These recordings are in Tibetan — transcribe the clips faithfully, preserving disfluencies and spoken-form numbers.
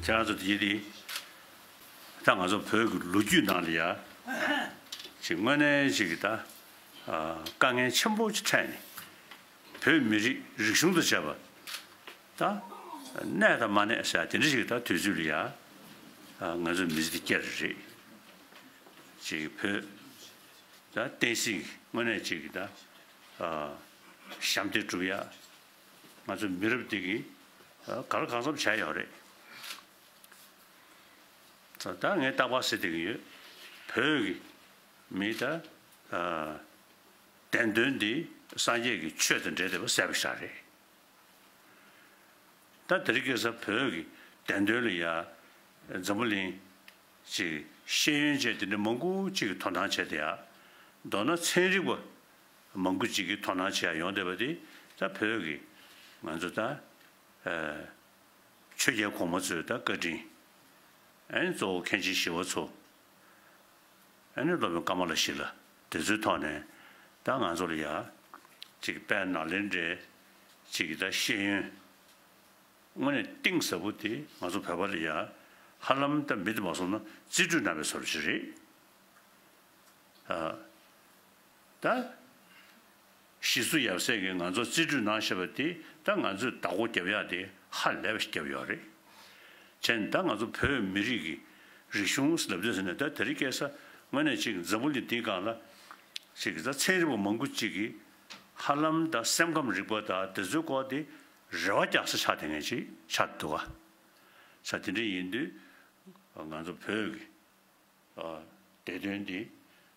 ཁྱེད་རང་ཚོ་དེ་དེ་ད་ང་ཚོ་བོད་ཀྱི་ལོ་རྒྱུས་ནང་ལ་ཡ་ཅིག་དངོས་གནས་ཅིག་གི་ད་དཀའ་ངལ་ཆེན་པོ་ཅིག་འཕྲད་ནས། བོད་མི་རིགས་རིག་གཞུང་དང་བཅས་པ་ད་གནས་དང་མ་གནས་ཟེར་དེ་འདྲ་ཞིག་ད་དུས་ཚོད་ལ་ཡ་ང་ཚོ་མི་ཚེ་འདི་བསྐྱལ་རེད། ཅིག་བོད་ད་བསྟན་སྲིད་དངོས་གནས་ཅིག་གི་ད་ཞབས་འདེགས་སྒྲུབ་ཡ་ང་ཚོ་མི་རབས་འདི་གི་ག་ལ་གང་འཚམ་བྱས་ཡོད་རེད། ད་ངས་རྟག་པར་ཟེར་བསྡད་ཀྱི་ཡོད། བོད་ཀྱི་མི་ད་བདེན་དོན་འདི་སངས་རྒྱས་ཀྱི་ཆོས་དང་འབྲེལ་བསྡད་པ་གསལ་པོ་ཤར་རེད། ད་དེ་རིང་ཁ་སང་བོད་ཀྱི་བདེན་དོན་ལ་ཡ་འཛམ་བུ་གླིང་ཅིག་ཤེས་ཡོན་ཅན་དེ་འདྲ་མང་པོ་ཅིག་གིས་དོ་སྣང་བྱས་བསྡད་ཡ། མདོར་ན་ཚན་རིག་པ་མང་པོ་ཅིག་གིས་དོ་སྣང་བྱེད་ཡ་ཡོང་བསྡད་པ་དེ་ད་བོད་ཀྱི་ང་ཚོ་ད་ཆོས་རྒྱལ་གོང་མ་ཚོའི་ད་བཀའ་དྲིན། ཨ་ནི་གཙོ་བོ་མཁན་ཆེན་ཞི་བ་འཚོ། ཨ་ནི་སློབ་དཔོན་ཀ་མ་ལ་ཤཱི་ལ་དེ་ཚོའི་ཐོག་ནས་ད་ང་ཚོ་ལ་ཡ་ཅིག་དཔལ་ནཱ་ལེནྡྲའི་ཅིག་ད་ཤེས་ཡོན་དངོས་གནས་གཏིང་ཟབ་པོ་དེ་ང་ཚོ་བོད་པ་ལ་ཡ་ཧ་ལམ་ད་མི་དེ་མ་སོང་ན་རྩིས་སྤྲོད་གནང་བའི་བཟོ་འདྲ་ཅིག་རེད། ཨ། ད། ཞི་སུ་ཡབ་སྲས་ཀྱིས་ང་ཚོར་རྩིས་སྤྲོད་གནང་བཞག་པ་དེ་ད་ང་ཚོས་བདག་པོ་རྒྱབ་ཡག་དེ་ཧ་ལས་པ་ཞིག་བརྒྱབ་ཡོད་རེད། བྱས་ནས་ད་ང་ཚོ་བོད་མི་རིགས་ཀྱི་རིག་གཞུང་ལབ་དུས་ཟེར་ནས་ད་དེ་རིང་ཁ་སང་དངོས་གནས་ཅིག་འཛམ་བུ་གླིང་འདིའི་སྒང་ལ་ཅིག་ད་ཚན་རིག་པ་མང་པོ་ཅིག་གིས་ཧ་ལམ་ད་སེམས་ཁམས་རིག་པ་དང་དེ་ཚོའི་སྐོར་དེ་རེ་བ་རྒྱག་ས་ཆགས་བསྡད་མཁན་ཅིག་ཆགས་འདུག་ག་ས་དེ་འདྲ་ཡིན་དུས་ང་ཚོ་བོད་ཀྱི་བདེ་དོན་འདི་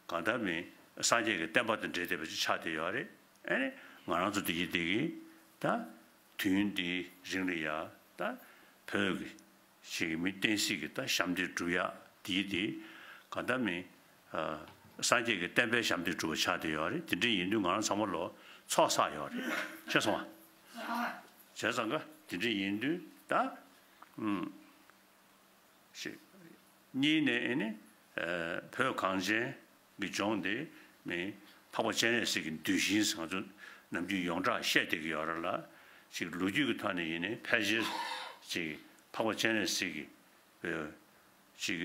གང་ལྟར་མིན་སངས་རྒྱས་ཀྱི་བསྟན་པ་དང་འབྲེལ་བསྡད་པ་ཅིག་ཆགས་བསྡད་ཡོད་རེད། ཨ་ནི་ང་རང་ཚོ་འདི་ཡི་འདི་གི་ད་དུས་ཡུན་འདིའི་རིང་ལ་ཡ་ད་བོད་ཀྱི་ཞིག་གི་མི་བསྟན་སྲིད་ཀྱི་ད་ཞབས་འདེགས་སྒྲུབ་ཡ་འདི་ཡི་འདི་གང་ལྟར་མིན་སངས་རྒྱས་ཀྱི་བསྟན་པའི་ཞབས་འདེགས་སྒྲུབ་པ་ཆགས་བསྡད་ཡོད་རེད། དེ་འདྲ་ཡིན་དུས་ང་རང་ཚང་མ་ལོ་ཚོགས་བསགས་ཡོད་རེད། ཤེས་སོང་ང་། བྱས་ཙང་ཀ་དེ་འདྲ་ཡིན་དུས་ད་ཨུམ། ཞེས། གཉིས་ནས་ཨེ་ནི། བོད་གངས་ཅན་གྱི་ལྗོངས་འདི་མི་འཕགས་པ་སྤྱན་རས་གཟིགས་ཀྱི་གདུལ་ཞིང་ཟེར་ང་ཚོ་ནམ་རྒྱུན་ཡོངས་གྲགས་བཤད་བསྡད་ཀྱི་ཡོད་རེད་ལ། ཅིག་ལོ་རྒྱུས་ཀྱི་ཐོག་ནས་ཡིན་ནའི་ཕལ་ཆེར་ཅིག་འཕགས་པ་སྤྱན་རས་གཟིགས་ཀྱི་ཅིག་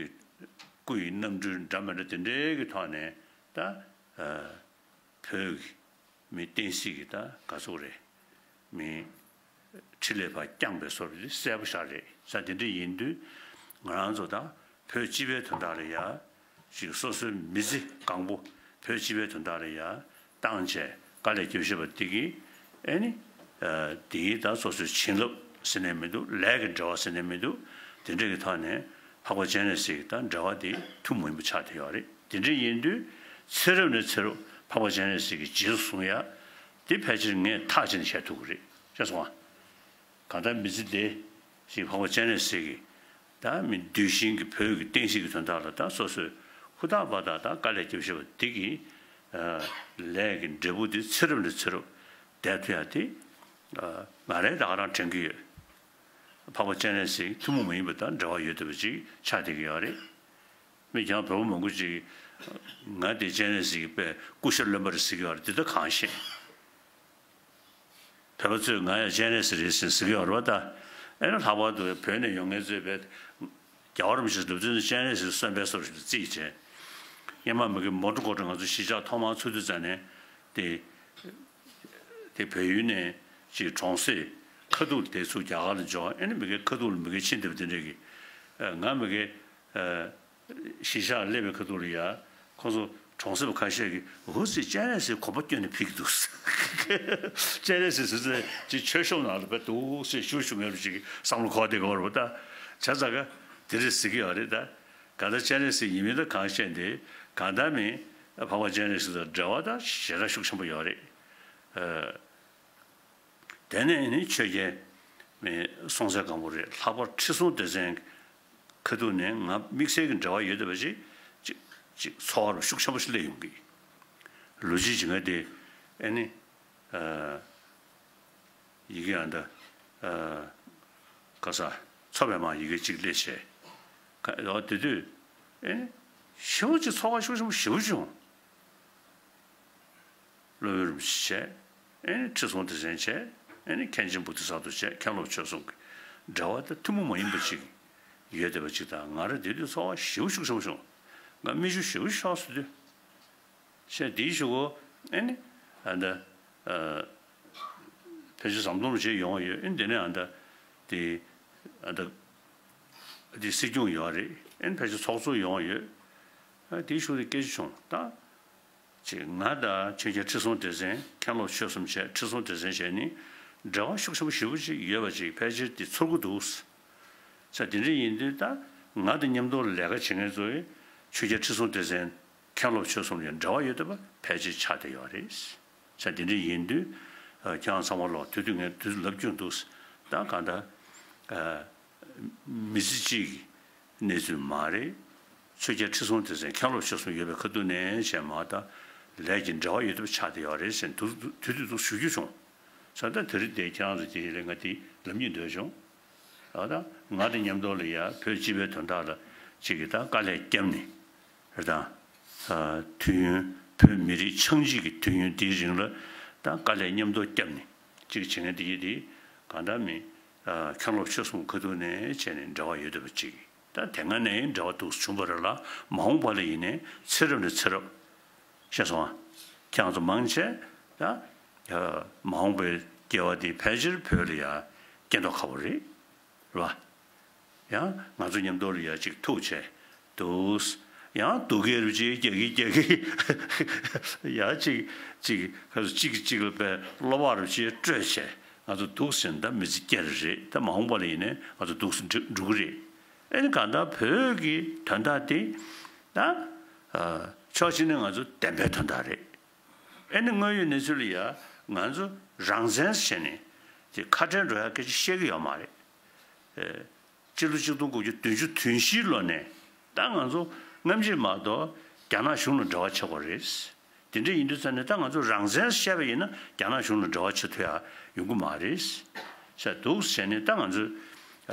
སྐུ་ཡི་རྣམ་འཕྲུལ་འདྲ་མི་འདྲ་དེ་འདྲའི་གི་ཐོག་ནས་ད་བོད་ཀྱི་མི་བསྟན་སྲིད་ཀྱི་ད་ག་ཚོད་རེད། མི་འཕྲིན་ལས་པ་བསྐྱངས་པའི་བཟོ་འདྲ་གསལ་པོ་ཤར་རེད། ས་དེ་འདྲ་ཡིན་དུས་ང་རང་ཚོ་ད་བོད་སྤྱི་པའི་དོན་དག་ལ་ཡ་ཅིག་སོ་སོའི་མི་ཚེ་གང་པོ་བོད་སྤྱི་པའི་དོན་དག་ལ་ཡ་བཏང་བྱས་དཀའ་ལས་བརྒྱབ་བཞག་པ་འདི་གིས་ཨེ་ནི་འདི་གིས་ད་སོ་སོའི་བྱིན་རླབས་ཟེར་ནས་མི་འདུག་ལས་ཀྱི་འབྲེལ་བ་ཟེར་ནས་མི་འདུག་དེ་འདྲ་གི་ཐོག་ནས་འཕགས་པ་སྤྱན་རས་གཟིགས་ཀྱི་ད་འབྲེལ་བ་དེ་ཐུན་མོང་མ་ཡིན་པ་ཆགས་བསྡད་ཡོད་རེད། དེ་འདྲ་ཡིན་དུས་ཚེ་རབས་ནས་ཚེ་རབས་འཕགས་པ་སྤྱན་རས་གཟིགས་ཀྱི་རྗེས་སུ་བཟུང་ཡ། དེ་ཕལ་ཆེར་ངས་ཐག་བཅད་ནས་བཤད་ཐུབ་ཀྱི་རེད། ཤེས་སོང་ང་། གང་ལྟར་མི་ཚེ་འདི་ཞིག་འཕགས་པ་སྤྱན་རས་གཟིགས་ཀྱི་ད་མི་གདུལ་ཞིང་གི་བོད་ཀྱི་བསྟན་སྲིད་ཀྱི་དོན་དག་ལ་ད་སོ་སོས་ཧུར་ཐག་པ་དང་ད་དཀའ་ལས་བརྒྱབ་བཞག་པ་འདི་གི་ལས་ཀྱི་འབྲས་བུ་འདི་ཚེ་རབས་ནས་ཚེ་རབས་བསྡད་ཐུབ་ཡ་དེ་ང་རང་ད་ག་རང་དྲན་གྱི་ཡོད། འཕགས་པ་སྤྱན་རས་གཟིགས་ཐུན་མོང་མ་ཡིན་པ་དང་འབྲེལ་བ་ཡོད་བསྡད་པ་ཅིག་ཆགས་བསྡད་ཀྱི་ཡོད་རེད། མི་ཀྱང་བོད་པ་མང་པོ་ཅིག་ང་དེ་སྤྱན་རས་གཟིགས་ཀྱི་དཔེ་སྐུ་ཤ་རློན་པ་རེད་ཟེར་གྱི་ཡོད་རེད། དེ་ད་གང་ཤེས། བོད་པ་ཚོས་ང་ཡང་སྤྱན་རས་གཟིགས་རེད་ཟེར་ཟེར་གྱི་ཡོད་རེད་པ། ད་ཨེ་ན་ལྷག་པར་དུ་བོད་ནས་ཡོང་མཁན་ཚོས་དཔེ་རྒྱལ་བ་རིན་པོ་ཆེ་ལབ་དུས་སྤྱན་རས་གཟིགས་གསོན་པོའི་བཟོ་འདྲ་ཞིག་ཏུ་བརྩིས་བྱས། སྔོན་མ་མི་དགེ་མོ་ཊ་ཀོ་ཊ་ང་ཚོ་གཞིས་ཆགས་ཐོག་མར་ཚུགས་དུས་ཙམ་ནས་དེ། དེ་བལ་ཡུལ་ནས་ཅིག་གྲོང་གསེབ་ཁ་ཐུག་དེ་ཚུར་རྒྱ་གར་ལ་འབྱོར། ཨེ་ནི་མི་དགེ་ཁ་ཐུག་ལ་མི་དགེ་ཕྱིན་བསྡད་པ་དེ་འདྲས་ཀྱི། ང་མི་དགེ་གཞིས་ཆགས་སླེབས་པའི་ཁ་ཐུག་ལ་ཡ། ཁོང་ཚོ་གྲོང་གསེབ་ཁ་ཤས་ཀྱིས་འུ་ཚོས་སྤྱན་རས་གཟིགས་གོམ་པ་བསྐྱོན་ནས་ཕེབས་ཀྱི་འདུག་སྤྱན་རས་གཟིགས་ཟེར་ཚེ་ཅིག་མཆོད་གཤོམ་ནང་ལ་བས་འདུག་སེ་ཞུ་ཞུ་མེད་པ་ཅིག་བསམ་བློ་འཁོར་བསྡད་ཀྱི་ཡོད་རེད་པ། ད་བྱས་ཙང་ཀ་དེ་འདྲས་ཟེར་གྱི་ཡོད་རེད་ད། གང་ལྟར་སྤྱན་རས་གཟིགས་ཡིན་མིན་ད་གང་ཤེས་ཏེ། གང་ལྟར་མིན་འཕགས་པ་སྤྱན་རས་གཟིགས་དང་འབྲེལ་བ་ད་ཞེ་དྲག་ཤུགས་ཆེན་པོ་ཡོད་རེད། དེ་ནས་ནི་ཆོས་རྒྱལ་མེས་སྲོང་བཙན་སྒམ་པོ་རེད། ལྷག་པར་ཁྲི་སྲོང་ལྡེ་བཙན་ཁ་ཐུག་ནས་ང་དམིགས་བསལ་གྱི་འབྲེལ་བ་ཡོད་བསྡད་པ་ཅིག་ཅིག་ཅིག་ཚོར་བ་ཤུགས་ཆེན་པོ་ཞིག་སླེབས་ཡོང་གི། ལོ་རྒྱུས་ཀྱི་ང་དེ་ཨེ་ནི། ཡི་གེ་ཨ་འདྲ། ཨ། ག་ས། མཚོ་པདྨ་ཡི་གེ་གཅིག་སླེབས་བྱས། ཨོ་དེ་དུས། ཨེ། ཞེ་པོ་ཅིག་ཚོར་བ་ཤུགས་ཆེན་པོ་ཞེ་པོ་བྱུང་། སློབ་དཔོན་རིན་པོ་ཆེ་བྱས། ཨེ་ནི་ཁྲི་སྲོང་ལྡེ་བཙན་བྱས། ཨེ་ནི་མཁན་ཆེན་བོ་དྷི་ས་ཏྭ་བྱས། མཁན་སློབ་ཆོས་གསུམ་གྱི་འབྲེལ་བ་དེ་ཐུན་མོང་མ་ཡིན་པ་ཅིག་ ཡོད་བསྡད་པ་ཅིག་དང་། ང་རང་དེ་དུས་ཚོར་བ་ཞེ་པོ་ཤུགས་ཆེན་པོ་བྱུང་། ང་མིག་ཆུ་ཞེ་པོ་ཤོར་སོང་དུས། བྱས་དེའི་གཞུག་གུ་ཨེ་ནི་ཨ་ད་ཨ་ཕལ་ཆེར་ཟམ་གདོང་རུ་བྱས་ཡོང་བ་ཡོད། ཨེ་ནི་དེ་ནས་ཨ་ད་དེ་ཨ་ད་དེ་སྲིད་སྐྱོང་ཡོད་རེད། ཨེ་ནི་ཕལ་ཆེར་ཚོགས་གཙོ་ཡོང་བ་ཡོད། ཨ་དེའི་གཞུག་དེ་སྐད་ཆ་བྱུང་ད། ཅིག་ང་དང་ཆོས་རྒྱལ་ཁྲི་སྲོང་ལྡེ་བཙན་མཁན་སློབ་ཆོས་གསུམ་བྱས། ཁྲི་སྲོང་ལྡེ་བཙན་བྱས་ནི་འབྲེལ་བ་ཤུགས་ཆེན་པོ་ཞེ་པོ་ཅིག་ཡོད་པ་ཅིག་ཕལ་ཆེར་དེ་ཚོར་གྱི་འདུག་ས། དེ་འདྲ་ཡིན་དུས་ད་ང་དང་མཉམ་དུ་ལས་ཀ་བྱེད་མཁན་ཚོས་ཆོས་རྒྱལ་ཁྲི་སྲོང་ལྡེ་བཙན་མཁན་སློབ་ཆོས་གསུམ་ལ་འབྲེལ་བ་ཡོད་བསྡད་པ་ཕལ་ཆེར་ཆགས་བསྡད་ཡོད་རེད། ས་དེ་འདྲ་ཡིན་དུས་ཁྱེད་རང་ཚང་མ་ལོག་དེ་དུས་ངས་དུས་ལབ་རྒྱུ་འདུག་ས། ད་གང་ལྟར། མི་ཚེ་གཅིག་གི་གནས་ཚུལ་མ་རེད། ཆོས་རྒྱལ་ཁྲི་སྲོང་ལྡེ་བཙན་མཁན་སློབ་ཆོས་གསུམ་ཡོད་པའི་ཁ་ཐུག་ནས་བྱས་མ་ད་ལས་ཀྱི་འབྲེལ་བ་ཡོད་པ་ཆགས་བསྡད་ཡོད་རེད་ཟེར་དུས་དུས་དུས་དུ་ཞུ་རྒྱུ་བྱུང་། ས་ད་དེ་རིང་དེ་ཁྱེད་རང་ཚོ་དེ་ལས་ང་དེ་ལབ་སྙིང་འདོད་བྱུང་། ད་ད་ང་དང་མཉམ་དུ་ལ་ཡ་བོད་སྤྱི་པའི་དོན་དག་ལ་གཅིག་གིས་ད་དཀའ་ལས་བརྒྱབ་ནས་རེད་ད། དུས་ཡུན་བོད་མི་རིགས་ཆགས་འཇིག་གི་དུས་ཡུན་དེའི་རིང་ལ་ད་དཀའ་ལས་མཉམ་དུ་བརྒྱབ་ནས་གཅིག་བྱེད་མཁན་དེ་ཡིན་དེ་གང་ལྟར་མི། མཁན་སློབ་ཆོས་གསུམ་ཁ་ཐུག་ནས་བྱས་ནས་འབྲེལ་བ་ཡོད་བསྡད་པ་ཅིག་ད་དེ་སྔ་ནས་འབྲེལ་བ་འདུག་བྱུང་བ་རེད་ལ། མ་འོངས་པ་ལ་ཡིན་ནའི་ཚེ་རབས་ནས་ཚེ་རབས། ཤེས་སོང་ཨ། ཁྱེད་རང་ཚོ་མང་ཆེ་ད་མ་འོངས་པའི་སྐྱེ་བ་འདི་ཕལ་ཆེར་བོད་ལ་ཡ་སྐྱེ་མདོག་ཁ་པོ་རེད། རེད་བ། ཡང་ང་ཚོ་མཉམ་དུ་ལ་ཡ་ཅིག་ཐུག་བྱས་འདུག་ཡང་སྡུག་སྐད་རུ་ཅིག་རྒྱག་གི་རྒྱག་གི། ཡ་ཅིག་ཅིག་ག་ཚོད་ཅིག་ཅིག་ལ་པའི་བློ་བག་རུ་ཅིག་སྤྲོད་བྱས་ང་ཚོ་འདུག་ཟེར་ན་ད་མི་ཚེ་སྐྱེལ་རེད། ད་མ་འོངས་པ་ལ་ཡིན་ནའི་ང་ཚོ་འདུག་སེ་འགྲོ་གི་རེད། ཨེ་ནི་གང་ལྟར་བོད་ཀྱི་དོན་དག་དེ་ད་ཕྱོགས་གཅིག་ནས་ང་ཚོ་བདེན་པའི་དོན་དག་རེད། ཨེ་ནི་དངོས་ཡོད་གནས་ཚུལ་ལ་ཡ་ང་ཚོ་རང་བཙན་བྱས་ནས་དེ་ཁ་བྲལ་འགྲོ་ཡ་སྐད་ཆ་བཤད་ཀྱི་ཡོད་མ་རེད། སྤྱི་ལོ་ཆིག་སྟོང་དགུ་བརྒྱ་བདུན་ཅུ་དོན་བཞིའི་ལོ་ནས་ད་ང་ཚོ་སྔ་ཕྱི་མ་གཏོགས་རྒྱ་ནག་གཞུང་ལ་འབྲེལ་བ་བྱེད་དགོས་རེད། དེ་འདྲ་ཡིན་དུས་ཙང་ནས་ད་ང་ཚོ་རང་བཙན་བཤད་པ་ཡིན་ན་རྒྱ་ནག་གཞུང་ལ་འབྲེལ་བ་བྱེད་ཐུབ་ཡ་ཡོང་གི་མ་རེད། ཤ་འདུག་བྱས་ནས་ད་ང་ཚོ་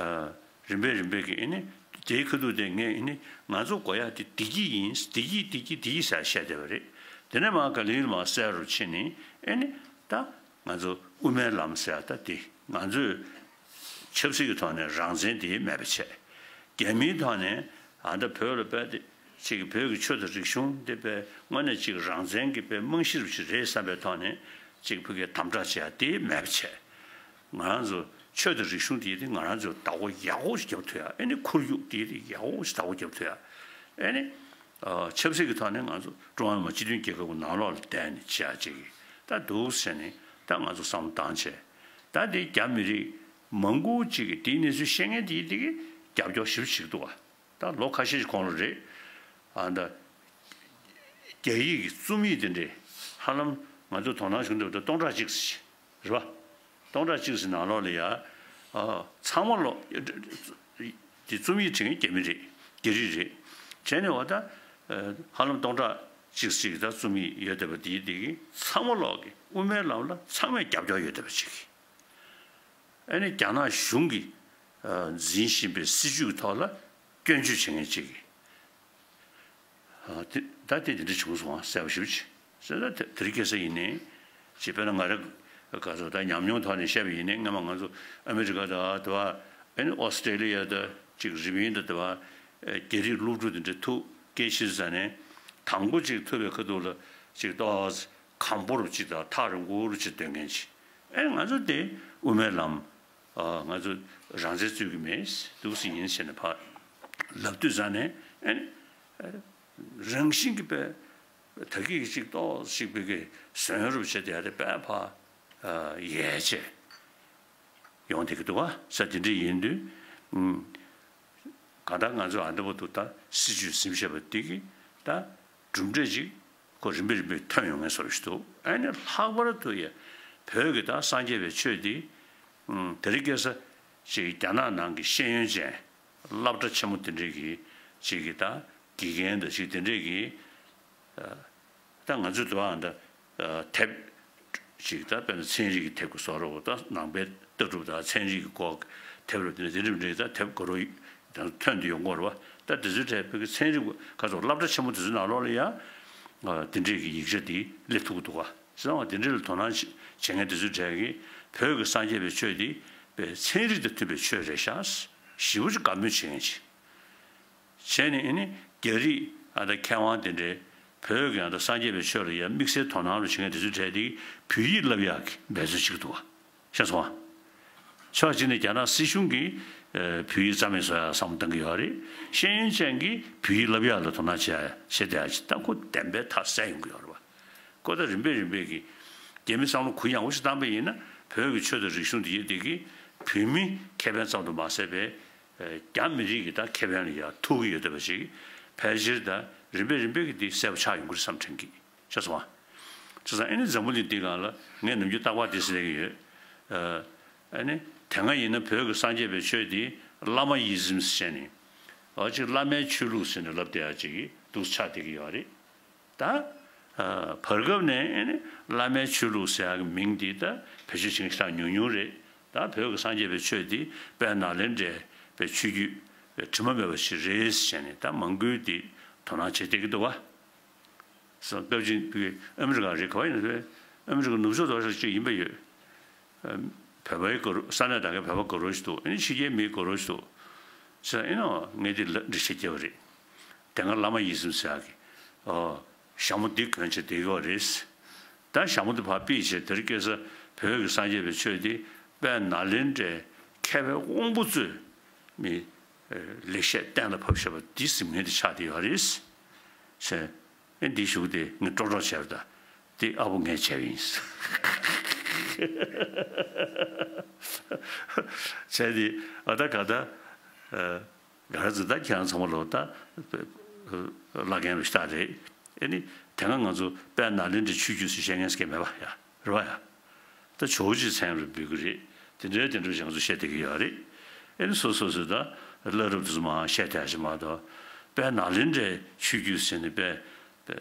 རིམ་པས་རིམ་པས་ཀྱི་ཨེ་ནི་དེའི་ཁ་ཐུག་དེ་ངས་ཨེ་ནི་ང་ཚོ་དགོས་ཡ་དེ་བདེ་སྐྱིད་ཡིན། བདེ་སྐྱིད་བདེ་སྐྱིད་བདེ་སྐྱིད་ཟེར་བཤད་བསྡད་པ་རེད། དེ་ནས་མར་ག་ལེར་མར་གསལ་རུ་ཕྱིན་ནས་ཨེ་ནི་ད། ང་ཚོ་དབུ་མའི་ལམ་ཟེར་ཡ་ད་དེ་ང་ཚོས་ཆབ་སྲིད་ཀྱི་ཐོག་ནས་རང་བཙན་དེ་མེད་པ་བྱས། རྒྱ་མིའི་ཐོག་ནས་ཨ་ད་བོད་ལ་དཔེ་དེ་ཅིག་བོད་ཀྱི་ཆོས་དང་རིག་གཞུང་དེ་དཔེ་དངོས་གནས་ཅིག་རང་བཙན་གྱི་དཔེ་རྨང་གཞི་རུ་ཅིག་རེད་བསམ་པའི་ཐོག་ནས་ཅིག་བོད་སྐད་དམ་དྲག་བྱས་ཡ་དེ་མེད་པ་བྱས། ང་རང་ཚོ་ཆོས་དང་རིག་གཞུང་དེ་དེ་ང་རང་ཚོས་བདག་པོ་ཡག་པོ་ཞིག་རྒྱབ་ཐུབ་ཡ། ཨེ་ནི་ཁོར་ཡུག་དེ་དེ་ཡག་པོ་ཞིག་བདག་པོ་རྒྱབ་ཐུབ་ཡ། ཨེ་ནི། ཆབ་སྲིད་ཀྱི་ཐོག་ནས་ང་ཚོ་ཀྲུང་ཧྭ་མི་དམངས་སྤྱི་མཐུན་རྒྱལ་ཁབ་ཀྱི་ནང་ལོགས་ལ་བསྡད་ནས་བྱེད་ཡག་ཅིག་གི་ད་འདུག་ཟེར་ནས་ད་ང་ཚོ་བསམ་བློ་བཏང་བྱས། ད་དེ་རྒྱ་མི་རིགས་མང་པོ་ཅིག་གིས་དེའི་གནས་ཚུལ་ཤེས་མཁན་དེ་དེ་གི་རྒྱབ་སྐྱོར་ཞེ་པོ་བྱེད་ཀྱི་འདུག་བ། ད་ལོ་ཁ་ཤས་ཤིག་གོང་ལ་རེད། ཨ་ད་རྒྱ་ཡིག་གི་རྩོམ་ཡིག་དེ་འདྲས་ཧ་ལམ་ང་ཚོ་དོ་སྣང་བྱུང་འདུག་ད་སྟོང་ཕྲག་གཅིག་ཙམ་ཞིག་རེད་བ། སྟོང་ཕྲག་གཅིག་ཙམ་ནང་ལོགས་ལ་ཡ། ཨ། ཚང་མ་ལོག་དེ་རྩོམ་ཡིག་བྲིས་མཁན་རྒྱ་མི་རེད། རྒྱ་རིགས་རེད། བྱས་ནས་འོ་ད། ཨ། ཧ་ལམ་སྟོང་ཕྲག་གཅིག་ཙམ་ད་རྩོམ་ཡིག་ཡོད་བསྡད་པ་དེའི་དེ་གི་ཚང་མ་ལོག་གི་དབུ་མའི་ལམ་ལ་ཚང་མས་རྒྱབ་སྐྱོར་ཡོད་བསྡད་པ་ཅིག་ཨ་ནི་རྒྱ་ནག་གཞུང་གིས། ཨ། འཛིན་བཞིན་པའི་སྲིད་བྱུས་ཀྱི་ཐོག་ལ་སྐྱོན་བརྗོད་བྱེད་མཁན་ཅིག་གིས། ཨ། དེ་ད་དེ་དེ་འདྲ་བྱུང་སོང་ཨ། གསལ་པོ་ཞེ་པོ་ཅིག་ཟེར་ན་དེ་དེ་རིང་ཁ་སང་ཡིན་ནའི་ཅིག་དཔེར་ན་ང་རང་ག་ཚོད་ད་ཉམས་མྱོང་ཐོག་ནས་བཤད་པ་ཡིན་ནའི་སྔ་མ་ང་ཚོ་ཨ་མི་རི་ཀ་དང་དེ་བ་ཨ་ནི་ཨོ་སི་ཀྲེ་ལི་ཡ་དང་ཅིག་རི་པིན་དང་དེ་བ་རྒྱ་རིགས་སློབ་ཕྲུག་དེ་འདྲ་ཐུག་སྐད་ཆ་ཟ་ནས་དང་པོ་ཅིག་ཐུག་པའི་ཁ་ཐུག་ལ་ཅིག་ཏོག་ཙམ་གམ་པོ་རུ་ཅིག་དང་ཐག་རིང་པོ་རུ་ཅིག་སྡོད་མཁན་ཅིག་ཨ་ནི་ང་ཚོ་དེ་དབུ་མའི་ལམ། ཨ། ང་ཚོ་རང་བཙན་རྩོད་ཀྱི་མེད། འདུག་སེ་ཡིན་ཟེར་ནས་ཕར་ལབ་དུས་ཙང་ནས་ཨེ་ནི་རང་བཞིན་གྱིས་པས་ད་གིན་གཅིག་ཏོག་ཅིག་པའི་གི་བཟོ་ཡོད་རུབ་བྱས་ཏེ་ཡ་དེ་པས་ཕར་ཡལ་བྱས་ཡོང་བསྡད་ཀྱི་འདུག་བ། ས་དེ་འདྲ་ཡིན་དུས། གང་ལྟར་ང་ཚོས་ཨ་འདྲ་པོ་འདུག་ད་སྲིད་བྱུས་ཟིན་བཤད་པ་འདི་གིས་ད་གྲུབ་འབྲས་ཅིག་ཁོ་རིམ་པས་རིམ་པས་ཐོན་ཡོང་ངེས་བཟོ་ཞིག་འདུག་ཨ་ནི་ལྷག་པར་དུ་ཡ་བོད་ཀྱི་ད་སངས་རྒྱས་པའི་ཆོས་འདི་དེ་རིང་ཁ་སང་ཅིག་རྒྱ་ནག་ནང་གི་ཤེས་ཡོན་ཅན་སློབ་གྲྭ་ཆེན་མོ་དེ་འདྲས་ཀྱི་ཅིག་གི་ད་དགེ་རྒན་དང་ཅིག་དེ་འདྲས་ཀྱི། ད་ང་ཚོའི་འདུག་ཨ་ད་དེབ་ཅིག་ད་དཔེར་ན་ཚན་རིག་གི་དེབ་ཀྱི་བཟོ་འདྲ་པོ་ད་ནང་པའི་ལྟ་གྲུབ་དང་ཚན་རིག་གི་སྐོར་དེབ་རུ་དེ་འདྲ་དེ་འདྲ་མི་འདྲ་ད་དེབ་ག་རུ་ཐོན་དུ་ཡོང་གི་རེད་བ། ད་དེ་ཚོའི་གྲས་བོད་ཀྱི་ཚན་རིག་ག་ཚོད་སློབ་གྲྭ་ཆེན་མོ་དེ་ཚོའི་ནང་ལོགས་ལ་ཡང་དེ་འདྲས་ཀྱི་ཡིག་ཆ་དེ་སླེབས་ཐུབ་ཀྱི་འདུག་ག་བྱས་ཙང་དེ་འདྲས་ལ་དོ་སྣང་བྱེད་མཁན་དེ་ཚོའི་གྲས་ཀྱིས་བོད་ཀྱི་སངས་རྒྱས་པའི་ཆོས་དེ་པའི་ཚན་རིག་དང་མཐུན་པའི་ཆོས་རེད་ཤག་ཞེ་པོ་ཅིག་དགའ་མོས་བྱེད་མཁན་ཅིག་བྱས་ནས་ཨ་ནི་རྒྱ་རིགས་ཨ་ད་མཁས་དབང་དེ་འདྲའི་བོད་ཀྱི་ཨ་ད་སངས་རྒྱས་པའི་ཆོས་ལ་ཡ་དམིགས་བསལ་དོ་སྣང་རུ་བྱེད་མཁན་དེ་ཚོའི་གྲས་དེ་བོད་ཡིག་བསླབ་ཡག་གི་འབད་རྩོལ་བྱེད་ཀྱི་འདུག་བ། ཤེས་སོང་ང་། ཕྱོགས་གཅིག་ནས་རྒྱ་ནག་སྲིད་གཞུང་གིས་ཨ་བོད་ཡིག་རྩ་མེད་བཟོ་ཡག་བསམ་བློ་གཏོང་གི་ཡོད་རེད། ཤེས་ཡོན་ཅན་གྱིས་བོད་ཡིག་བསླབ་ཡག་ལ་དོ་སྣང་བྱེད་ཡག་བྱེད་བསྡད་ཡག་ཅིག་ད་ཁོ་བདེན་པའི་མཐའ་གསལ་ཡོང་གི་ཡོད་རེད་བ། ཁོ་ད་རིམ་པས་རིམ་པས་ཀྱིས་རྒྱ་མི་བསམ་བློ་གུ་ཡངས་པོ་ཞིག་བཏང་པ་ཡིན་ན་བོད་ཀྱི་ཆོས་དང་རིག་གཞུང་འདི་ཡི་འདི་གིས་བོད་མི་ཁེ་ཕན་ཙམ་དུ་མ་ཟད་པའི་རྒྱ་མི་རིགས་ཀྱི་ད་ཁེ་ཕན་ལ་ཡང་ཐུག་གི་ཡོད་བསྡད་པ་ཞིག་ཕལ་ཆེར་ད་རིམ་པས་རིམ་པས་ཀྱིས་འདི་གསལ་པོ་ཆགས་ཡོང་གི་རེད་བསམ་དྲན་གྱི། ཤེས་སོང་ང་། བྱས་ཙང་ཨ་ནི་འཛམ་བུ་གླིང་འདི་སྒང་ལ་ངས་ནམ་རྒྱུན་རྟག་པར་འདི་ཟེར་གྱི་ཡོད། ཨ་ནི་དེ་སྔ་ཡིན་ན་བོད་ཀྱི་སངས་རྒྱས་པའི་ཆོས་འདི་བླ་མ་ཡི་ཟིམ་ཟེར་ནས་ཨ་ཅིག་བླ་མའི་ཆོས་ལུགས་ཟེར་ནས་ལབ་བསྡད་ཡ་ཅིག་འདུག་ཆགས་བསྡད་ཀྱི་ཡོད་རེད། ད་བར་སྐབས་ནས་ཨ་ནི་བླ་མའི་ཆོས་ལུགས་ཟེར་ཡ་གི་མིང་འདི་ད་བེད་སྤྱོད་བྱེད་མཁན་ཞེ་དྲག་ཉུང་ཉུང་རེད། ད་བོད་ཀྱི་སངས་རྒྱས་པའི་ཆོས་འདི་དཔལ་ནཱ་ལེནྡྲའི་པའི་ཆོས་བརྒྱུད་དྲི་མ་མེད་པ་ཞིག་རེད་ཟེར་ནས་ད་མང་པོས་འདི་དོ་སྣང་བྱེད་བསྡད་ཀྱི་འདུག་བ། སྐབས་གཅིག་ཨ་མི་རི་ཀ་རེད་ག་བ་ཡིན་ན་རེད། ཨ་མི་རི་ཀ་ནུབ་ཕྱོགས་རྡོག་རྩ་གཅིག་ཡིན་པ་ཡོད། བོད་པའི་གུ་རུ་ས་གནས་དེ་གའི་བོད་པ་གུ་རུ་ཞིག་འདུག་ཨ་ནི་ཕྱི་རྒྱལ་མིའི་གུ་རུ་ཞིག་འདུག་ཟེར་ཨེ་ནོ་ངས་འདི་ལ་འགྲེལ་བཤད་བརྒྱབ་པ་རེད། དེ་སྔ་བླ་མ་ཡི་ཟིམ་ཟེར་ཡག་གི་ཨོ་ཞྭ་མོ་འདི་གོན་བྱས་བསྡད་ཡོད་རེད། ད་ཞྭ་མོ་འདི་ཕར་ཕུད་བྱས་དེར་སྐྱེས་ས་བོད་ཀྱི་སངས་རྒྱས་པའི་ཆོས་འདི་དཔལ་ནཱ་ལེནྡྲའི་མཁས་པའི་དབང་པོ་ཚོས་མི་ལེགས་བཤད་གཏན་ལ་ཕབ་བཞག་པ་འདི་ཟིན་མཁན་དེ་ཆགས་བསྡད་ཡོད་རེད། ཟེར། ཨེ་འདི་ཞུ་གི་དེ་ངས་ཀྲོག་ཀྲོག་བྱས་པ་ད། དེ་ཨ་བོ་ངས་བྱས་པ་ཡིན། བྱས་དེ་ཨ་ད་ག་ད། ག་རེ་ཟེར་ད་ཁྱེད་རང་ཚང་མ་ལོ་ད། བླ་རྒན་རུ་ཤ་རེད། ཨེ་ནི་དེ་སྔ་ང་ཚོ་དཔལ་ནཱ་ལེནྡྲའི་ཆོས་བརྒྱུད་ཟེར་བཤད་མཁན་ཟེར་མཁན་མེད་པ་ཡ་རེད་བ་ཡ། ད་ཇོ་བོ་རྗེའི་མཚན་རུ་འབོད་ཀྱི་རེད། དེ་འདྲའི་དེ་འདྲ་ཞིག་ང་ཚོ་བཤད་བསྡད་ཀྱི་ཡོད་རེད། ཨེ་ནི་སོ་སོ་སོས་ད་བླ་རབས་དེ་ཚོ་མར་བཤད་བསྡད་ཡ་ཞིག་མ་གཏོགས་དཔལ་ནཱ་ལེནྡྲའི་ཆོས་བརྒྱུད་ཟེར་ནས་དཔེ་དཔེ་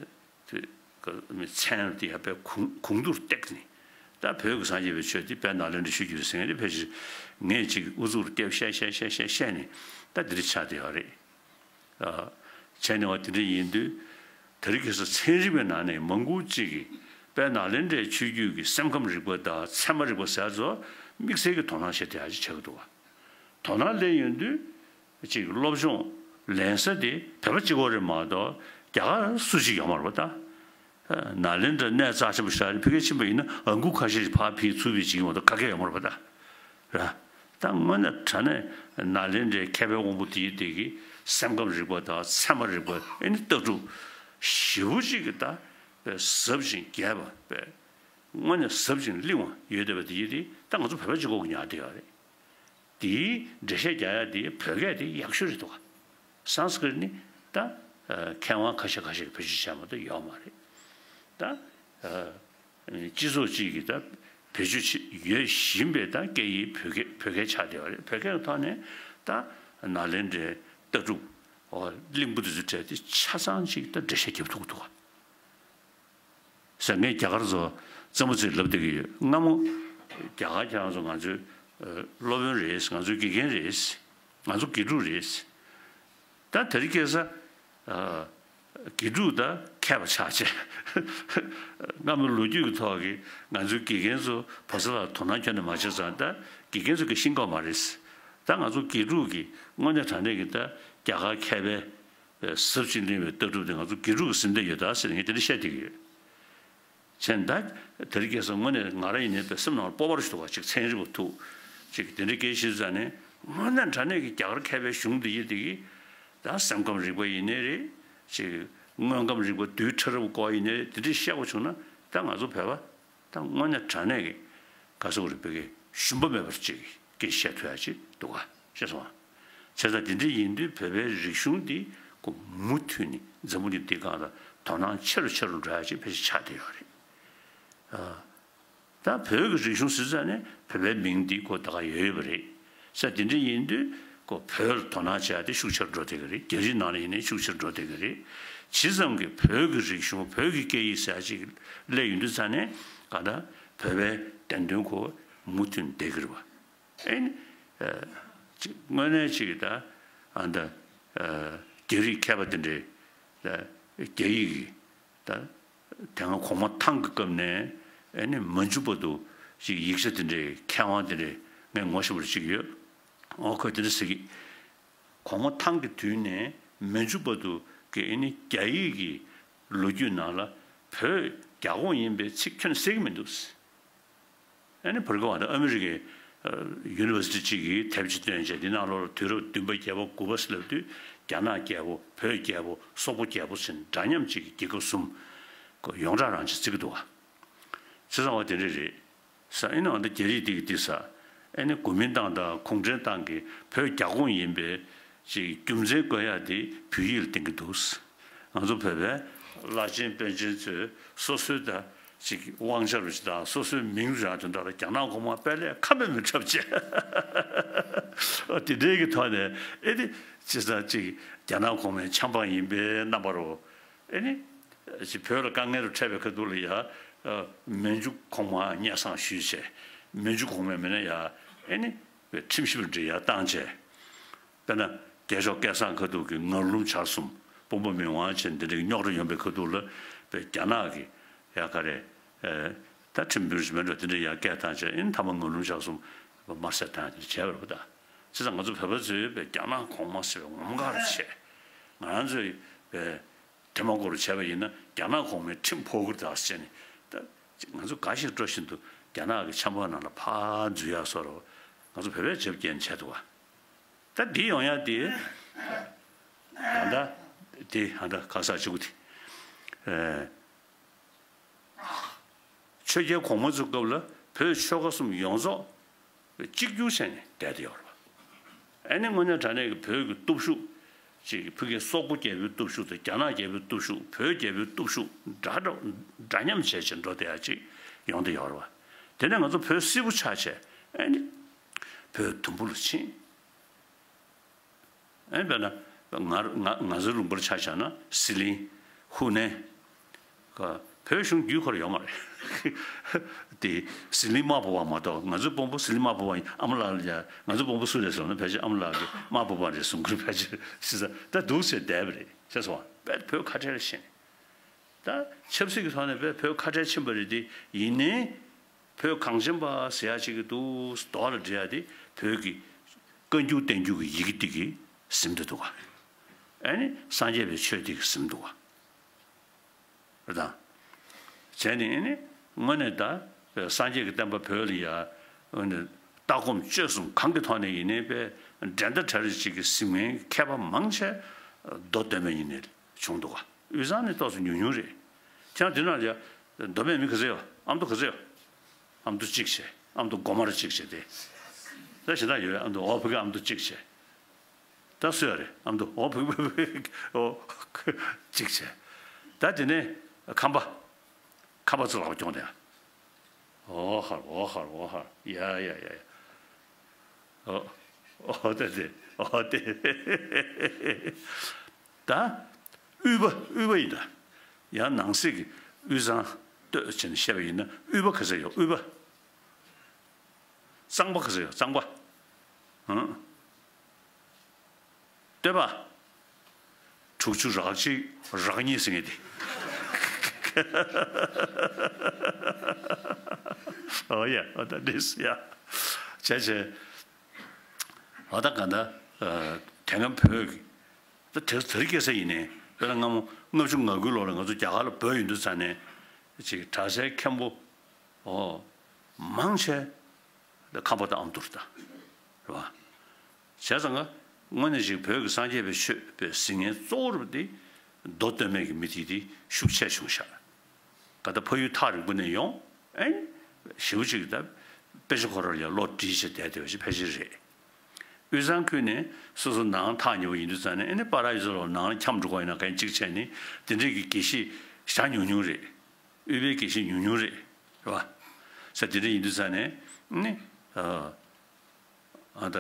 དཔེ་མཚན་དེ་ཡ་དཔེ་གུང་གུང་དུར་བཏེགས་ནས་ད་བོད་ཀྱི་སངས་རྒྱས་པའི་ཆོས་དེ་དཔལ་ནཱ་ལེནྡྲའི་ཆོས་བརྒྱུད་ཟེར་མཁན་དེ་ཕལ་ཆེར་ངས་ཅིག་ཨུ་ཚུགས་རུ་བརྒྱབ་བཤད་བཤད་བཤད་བཤད་བཤད་ནས་ད་འདི་འདྲ་ཆགས་བསྡད་ཡོད་རེད། བྱས་ནས་བ་དེ་འདྲ་ཡིན་དུས་དེ་རིང་ཁ་སང་ཚན་རིག་པའི་ནང་ནས་མང་པོ་ཅིག་གིས་དཔལ་ནཱ་ལེནྡྲའི་ཆོས་བརྒྱུད་ཀྱི་སེམས་ཁམས་རིག་པ་དང་ཚད་མ་རིག་པ་ཟེར་ཚོ་དམིགས་བསལ་གྱི་དོ་སྣང་བྱེད་བསྡད་ཡ་ཅིག་ཆགས་ཀྱི་འདུག་བ། དོ་སྣང་སླེབས་ཡོང་དུས་ཅིག་སློབ་སྦྱོང་ལེན་ས་དེ་བོད་པ་གཅིག་པོ་རེད་མ་གཏོགས་རྒྱ་གར་སུ་གཅིག་ཡོད་མ་རེད་པ་ད། ནཱ་ལེནྡྲ་གནས་རྩ་ཆེན་པོ་ཞིག་རེད། ཕ་གིར་ཕྱིན་པ་ཡིན་ན་ཨང་ཀུ་ཁ་ཤས་ཤིག་ཕར་ཕུད་ཚུར་ཕུད་བྱེད་ཀྱི་མ་གཏོགས་ག་གེ་ཡོད་མ་རེད་པ་ད། ར། ད་དངོས་གནས་དྲང་གནས་ནཱ་ལེནྡྲའི་མཁས་པའི་དབང་པོ་དེའི་སྟེང་གི་སེམས་ཁམས་རིག་པ་དང་ཚད་མ་རིག་པ་ཨེ་ནི་ལྟ་གྲུབ་ཞེ་པོ་ཅིག་གི་ད་ཟབ་ཅིང་རྒྱས་པ་དཔེ་དངོས་གནས་ཟབ་ཅིང་བརླིང་བ་ཡོད་བསྡད་པ་དེའི་དེ་ད་ང་ཚོ་བོད་པ་གཅིག་པོ་གིས་ཉར་བསྡད་ཡོད་རེད། དེའི་འགྲེལ་བཤད་རྒྱག་ཡ་དེ་བོད་སྐད་དེ་ཡག་ཤོས་རེད་འདུག་ག་སཾ་སྐྲྀཏ་ནི་ད་མཁས་དབང་ཁ་ཤས་ཁ་ཤས་ཀྱིས་བེད་སྤྱོད་བྱས་མ་གཏོགས་ཡོད་མ་རེད། ད་སྤྱི་ཚོགས་གཅིག་གིས་ད་བེད་སྤྱོད་བྱེད་ཡོད་བཞིན་པའི་ད་སྐད་ཡིག་བོད་སྐད་བོད་སྐད་ཆགས་བསྡད་པ་རེད། བོད་སྐད་ཀྱི་ཐོག་ནས་ད་ནཱ་ལེནྡྲའི་ལྟ་གྲུབ་གླིང་བུ་དེ་ཚོའི་གྲས་དེ་ཆ་ཚང་གཅིག་ད་འགྲེལ་བཤད་རྒྱབ་ཐུབ་ཀྱི་འདུག་ག་ཟེར་ངས་རྒྱ་གར་ཚོ་རྩེད་མོ་རྩེ་ལབ་བསྡད་ཀྱི་ཡོད། སྔ་མོ་རྒྱ་གར་ཁྱེད་རང་ཚོ་ང་ཚོའི་སློབ་དཔོན་རེད། ང་ཚོའི་དགེ་རྒན་རེད། ང་ཚོ་དགེ་ཕྲུག་རེད། ད་དེ་རིང་ཁ་སང་དགེ་ཕྲུག་ད་མཁས་པ་ཆགས་བྱས། སྔ་མོ་ལོ་རྒྱུས་ཀྱི་ཐོག་གི་ང་ཚོའི་དགེ་རྒན་ཚོ་བོད་ས་ལ་དོ་སྣང་ཁྱོན་ནས་མ་བྱས་ཙང་ད་དགེ་རྒན་ཚོ་གིས་ཤེས་ཀྱི་ཡོད་མ་རེད། ད་ང་ཚོ་དགེ་ཕྲུག་གིས་དངོས་གནས་དྲང་གནས་ཀྱི་ད་རྒྱ་གར་མཁས་པའི་ཟབ་ཅིང་བརླིང་བའི་ལྟ་གྲུབ་དེ་ང་ཚོ་དགེ་ཕྲུག་གིས་ཟིན་བསྡད་ཡོད་ད་ཟེར་ནས་ངས་དེ་འདྲ་བཤད་བསྡད་ཀྱི་ཡོད། བྱས་ན་ད་དེ་རིང་ཁ་སང་དངོས་གནས་ང་རང་ཡིན་ནའི་དཔེ་སེམས་ནང་ལ་སྤོབས་པ་རུ་ཞིག་འདུག་ག་ཅིག་ཚན་རིག་པ་ཐུག་ཅིག་དེ་འདྲའི་སྐད་ཆ་བཤད་ཙང་ནས་དངོས་གནས་དྲང་གནས་ཀྱི་རྒྱ་གར་མཁས་པའི་གཞུང་འདི་ཡི་དེ་གི་ད་སེམས་ཁམས་རིག་པ་ཡིན་ནའི་རེད། ཅིག་དངོས་ཁམས་རིག་པ་རྡུལ་ཕྲ་རབ་སྐོར་ཡིན་ནའི་རེད། དེ་འདྲའི་བཤད་དགོས་བྱུང་ན་ད་ང་ཚོ་བོད་པ་ད་དངོས་གནས་དྲང་གནས་ཀྱི་ག་ཟེར་དགོས་རེད། བོད་ཀྱི་ཞུམ་པ་མེད་པར་ཅིག་སྐད་ཆ་བཤད་ཐུབ་ཡ་ཅིག་འདུག་ག་ཤེས་སོང་ང་། བྱས་ཙང་དེ་འདྲ་ཡིན་དུས་བོད་པའི་རིག་གཞུང་འདི་ཁོ་མུ་མཐུད་ནས་འཛམ་བུ་གླིང་འདི་སྒང་ལ་དོ་སྣང་ཆེ་རུ་ཆེ་རུ་འགྲོ་ཡ་ཅིག་ཕལ་ཆེར་ཆགས་བསྡད་ཡོད་རེད། ཨ། ད་བོད་ཀྱི་རིག་གཞུང་ཟེར་ཙང་ནས་བོད་པའི་མིང་འདི་ཁོ་ད་ག་ཡོད་ཡོད་པ་རེད། ས་དེ་འདྲ་ཡིན་དུས་ཁོ་བོད་ལ་དོ་སྣང་བྱེད་ཡ་དེ་ཤུགས་ཆེར་འགྲོ་བསྡད་ཀྱི་རེད། རྒྱ་རིགས་ནང་ལ་ཡིན་ནའི་ཤུགས་ཆེར་འགྲོ་བསྡད་ཀྱི་རེད། ཇི་ཙམ་གྱི་བོད་ཀྱི་རིག་གཞུང་བོད་ཀྱི་སྐད་ཡིག་ཟེར་ཡ་ཅིག་སླེབས་ཡོང་དུས་ཙང་ནས་ག་ད་བོད་པའི་བདེན་དོན་ཁོ་མུ་མཐུད་བསྡད་ཀྱི་རེད་བ། ཨེ་ནི། ཨ། ཅིག་དངོས་གནས་ཅིག་ད་ཨ་ད་ཨ་རྒྱ་རིགས་མཁས་པ་དེ་འདྲས་ད་རྒྱ་ཡིག་གི་ད་དེ་སྔ་གོང་མ་ཐང་གི་སྐབས་ནས་ཨེ་ནི་མ་འཇུ་བར་དུ་ཅིག་ཡིག་ཆ་དེ་འདྲས་མཁས་དབང་དེ་འདྲས་ངས་ངོ་ཤེས་པ་ཅིག་ཡོད། ཨོ་ཁོས་དེ་འདྲ་ཟེར་གི། གོང་མ་ཐང་གི་དུས་ནས་ མི་འཇུག་པ་དུ་གི་ཨེ་ནི་རྒྱ་ཡིག་གི་ལོ་རྒྱུས་ནང་ལ་བོད་རྒྱ་ཁོངས་ཡིན་པའི་ཚིག་ཁྱོན་གསལ་གྱི་མི་འདུག་ཨེ་ནི་བར་སྐབས་ཨ་མི་རི་ཀའི་ཡུ་ནི་ཝར་སི་ཊི་གཅིག་གིས་དེབ་ཅིག་བཏོན་བྱས། འདི་ནང་ལོགས་ལ་དུས་རབས་བདུན་པ་བརྒྱད་པ་དགུ་པ་ཟེར་ལབ་དུས། རྒྱ་ནག་རྒྱལ་པོ། བོད་རྒྱལ་པོ། སོག་པོ་རྒྱལ་པོ་ཟེར་འདྲ་མཉམ་གཅིག་གི་རྒྱལ་ཁབ་གསུམ་གོ་ཡོངས་གྲགས་རང་ཅིག་བརྩི་གི་འདུག་བ། བྱས་ཙང་བ་དེ་འདྲ་རེད། ས་ཨེ་ནི་འོ་ན་རྒྱ་རིགས་འདི་གིས་འདི་ས་ཨེ་ནི་གོ་མིན་ཏང་དང་གུང་ཁྲན་ཏང་གིས་བོད་རྒྱ་ཁོངས་ཡིན་པའི་ཅིག་རྒྱུ་མཚན་བཀོད་ཡག་འདི་བོད་ཡིག་ལ་བརྟེན་གྱི་འདུག་ང་ཚོ་བོད་པའི་བླ་ཆེན་དཔོན་ཆེན་ཚོས་སོ་སོའི་ད་ཅིག་དབང་ཆ་རུ་ཅིག་དང་སོ་སོའི་མིང་རུ་ཡང་དོན་དག་ལ་རྒྱ་ནག་གོང་མ་དཔལ་ལས་ཁ་མེད་མི་འཁྲབ་བྱས། དེ་འདྲའི་གི་ཐོག་ནས་ཨེ་ནི་ཅི་ས་ཅིག་རྒྱ་ནག་གོང་མའི་ཆབ་འབངས་ཡིན་པའི་རྣམ་པ་རུ། ཨེ་ནི། ཅིག་བོད་ལ་དཀའ་ངལ་རུ་འཕྲད་པའི་ཁ་ཐུག་ལ་ཡ། མན་ཇུ་གོང་མ་སྙན་སེང་ཞུས་བྱས། མན་ཇུ་གོང་མས་མིན་ན་ཡ། ཨེ་ནི། ཁྲིམས་ཞིབ་འབྲི་ཡ་བཏང་བྱས། དཔེར་ན། རྒྱལ་མཆོག་སྐལ་བཟང་ཁ་ཐུག་གིས་ངར་ལུང་བྱར་གསུམ། དཔོན་པོ་མི་དབང་བྱས་འདི་འདྲའི་རྙོག་དྲ་ཡོང་པའི་ཁ་ཐུག་ལ། དཔེ་རྒྱ་ནག་གི་ཡ་ག་རེ། ད་ཁྲིམས་འབུལ་ཞིག་མེད་འགྲོ་དེ་འདྲ་ཡ་སྐད་བཏང་བྱས། ཨེ་ནི་མཐའ་མ་ངར་ལུང་བྱར་གསུམ་དམར་གསོད་བཏང་ཡ་དེ་འདྲ་བྱས་པ་རེད་པ། ད་བྱས་ཙང་ང་ཚོ་བོད་པ་ཚོས་དཔེ་རྒྱ་ནག་གོང་མ་ཟེར་བའི་ངོམ་ག་རུ་བྱས། ང་རང་ཚོས་དཔེ། དེ་མ་གོ་རུ་བྱས་པ་ཡིན་ན་རྒྱ་ནག་གོང་མའི་ཁྲིམས་ཕོག་གི་རེད་ཟེར་ནས། ད་ང་ཚོ་དགའ་ཞིང་སྤྲོ་བཞིན་དུ་རྒྱ་ནག་གི་ཆབ་འབངས་ནང་ལ་ཕར་འཛུལ་ཡག་བཟོ་འདྲ་ང་ཚོ་བོད་པས་བྱེད་རྐྱེན་བྱས་འདུག་བ། ད་འདི་ཡོང་ཡག་དེ་ད་ལྟ་དེ་ད་ལྟ་ག་ས་གཅིག་པུ་དེ། ཆོས་རྒྱལ་གོང་མ་ཚོའི་སྐབས་ལ་བོད་ཆོལ་ཁ་གསུམ་ཡོངས་རྫོགས་གཅིག་གྱུར་བྱས་ནས་བསྡད་དེ་ཡོད་རེད་པ། ཨ་ནི་དངོས་གནས་དྲང་གནས་ཀྱི་བོད་ཀྱི་སྟོབས་ཤུགས་ཅིག་ཕ་གིའི་སོག་པོ་རྒྱལ་པོའི་སྟོབས་ཤུགས་དང་རྒྱ་ནག་རྒྱལ་པོའི་སྟོབས་ཤུགས། བོད་རྒྱལ་པོའི་སྟོབས་ཤུགས་འདྲ་འདྲ་འདྲ་མཉམ་བྱས་བྱས་འགྲོ་བསྡད་ཡག་ཅིག་ཡོང་བསྡད་ཡོད་རེད་པ། དེ་ནས་ང་ཚོ་བོད་སིལ་བུ་ཆགས་བྱས། ཨ་ནི་བོད་དུམ་བུ་ལ་ཕྱིན། ཨེ་དཔེར་ན། ང་ང་ང་ཚོའི་ལུང་པར་ཆ་བཞག་ན་ཟི་ལིང་། ཧུ་ནན། ཀ་བོད་གཞུང་བརྒྱུད་ཁོ་ར་ཡོད་མ་རེད། དེ་ཟི་ལིང་དམར་པོ་བ་མ་གཏོགས། ང་ཚོའི་དཔོན་པོ་ཟི་ལིང་དམར་པོ་བ་ཡིན། ཨ་མ་ལགས་ལ་ཡ། ང་ཚོའི་དཔོན་པོ་སུ་རེད་ཟེར་ན་ཕལ་ཆེར་ཨ་མ་ལགས་ཀྱི་དམར་པོ་བ་རེད་གསུང་གི་རེད། ཕལ་ཆེར་ཤི་ས་ད་འདུག་ཟེར་བསྡད་པ་རེད། ཤེས་སོང་བ། དཔེ་བོད་ཁ་བྲལ་ལ་ཕྱིན། ད་ཆབ་སྲིད་ཀྱི་ཐོག་ནས་དཔེ་བོད་ཁ་བྲལ་ཕྱིན་པ་རེད་དེ། ཡིན་ནའི་བོད་གངས་ཅན་པ་ཟེར་ཡ་ཅིག་གི་འདུག་རྡོ་ལ་འགྲེལ་ཡ་དེ་བོད་ཀྱི་བཀའ་འགྱུར་བསྟན་འགྱུར་གྱི་ཡི་གེ་དེ་གིས་ཟིན་བསྡད་འདུག་ག་ཨ་ནི་སངས་རྒྱས་པའི་ཆོས་དེ་གིས་ཟིན་འདུག་ག་རེད་དང་། བྱས་ནས་ཨ་ནི་དངོས་གནས་ད་སངས་རྒྱས་ཀྱི་བསྟན་པ་བོད་ལ་ཡ། ཨ་ནི་ལྟ་སྒོམ་སྤྱོད་གསུམ་གང་གི་ཐོག་ནས་ཡིན་ནའི་དཔེ་འགྲན་ཟླ་བྲལ་རེ་ཅིག་གི་ཟིན་མཁན་མཁས་པ་མང་ཆེ་མདོ་སྟོད་སྨད་གཉིས་ནས་བྱུང་འདུག་ག་དབུས་གཙང་ནས་ཏོག་ཙམ་ཉུང་ཉུང་རེད། ཁྱེད་རང་དེ་ནང་ལ་མདོ་སྨད་མི་ག་ཚོད་ཡོད། ཨ་མདོ་ག་ཚོད་ཡོད། ཨ་མདོ་གཅིག་བྱས། ཨ་མདོ་སྒོ་དམར་གཅིག་བྱས་ཏེ། ད་གཞན་དག་ཡོད། ཨ་མདོ་འོ་ཕ་གི་ཨ་མདོ་གཅིག་བྱས། ད་སུ་ཡོད་རེད། ཨ་མདོ་འོ་ཕ་གི་ཕ་གི་འོ་གཅིག་བྱས། ད་དེ་ནས་ཁམས་པ། ཁམས་པ་ཚོ་ལག་པ་རྐྱོང་དེ། འོ་ཧར་འོ་ཧར་འོ་ཧར། ཡ་ཡ་ཡ་ཡ། ཨོ། ཨོ་དེ་དེ། ཨོ་དེ། ད་དབུས་པ་དབུས་པ་ཡིན་ད། ཡང་ནང་གསེས་ཀྱི་དབུས་གཙང་སྟོད་བྱས་ནས་བཤད་པ་ཡིན་ན་དབུས་པ་ག་ཚོད་ཡོད། དབུས་པ། གཙང་པ་ག་ཚོད་ཡོད། གཙང་པ། ཧང་། སྟོད་པ། དྲུག་ཅུ་རག་གཅིག་རག་གཉིས་ཟེར་མཁན་དེ། ཨོ་ཡ། ཨོ་ད་འདི་སུ་ཡ། བྱས་བྱས། ཨོ་ད་ག་ད། དེ་སྔ་བོད་ཀྱི། ད་དེ་དེ་རིང་ཁ་སང་ཡིན་ནའི་དཔེར་ན་སྔ་མོ་ལྔ་བཅུ་ང་དགུའི་ལོ་ལ་ང་ཚོ་རྒྱ་གར་ལ་བོད་ཡིན་དུས་ཙང་ནས་ཅིག་གྲྭ་སའི་མཁན་པོ། ཨོ། མང་ཆེ། ཁམས་པ་དང་ཨ་མདོ་རེད་ད། རེད་བ། བྱས་ཙང་ཀ་དངོས་གནས་ཅིག་བོད་ཀྱི་སངས་རྒྱས་པའི་ཆོས་པའི་ཟིན་མཁན་གཙོ་བོ་རུ་དེ་མདོ་སྟོད་སྨད་ཀྱི་མི་དེ་དེ་ཤུགས་ཆེ་བྱུང་ཤག་ག་ད་ཕ་ཡུལ་ཐག་རིང་པོ་ནས་ཡོང་། ཨེ། ཞེ་པོ་ཅིག་ད་དཔེ་ཆ་ཁོ་རང་ལ་བློ་འདྲིས་བྱས་བསྡད་བསྡད་པ་ཞིག་ཕལ་ཆེར་རེད། དབུས་གཙང་ཁུལ་ནས་སོ་སོ་ནང་ཐག་ཉེ་པོ་ཡིན་དུས་ཙང་ནས། ཨེ་ནི་པ་ར་ཡུལ་ཚོ་ལ་ནང་ལ་འཁྱམས་འགྲོ་གི་ཡིན་ན་གན་གཅིག་བྱས་ནས་དེ་འདྲས་ཀྱི་དགེ་བཤེས་ཞེ་ཉུང་ཉུང་རེད། དབུས་པའི་དགེ་བཤེས་ཉུང་ཉུང་རེད། རེད་བ། ས་དེ་འདྲ་ཡིན་དུས་ཙང་ནས་ནི། ཨ་ད་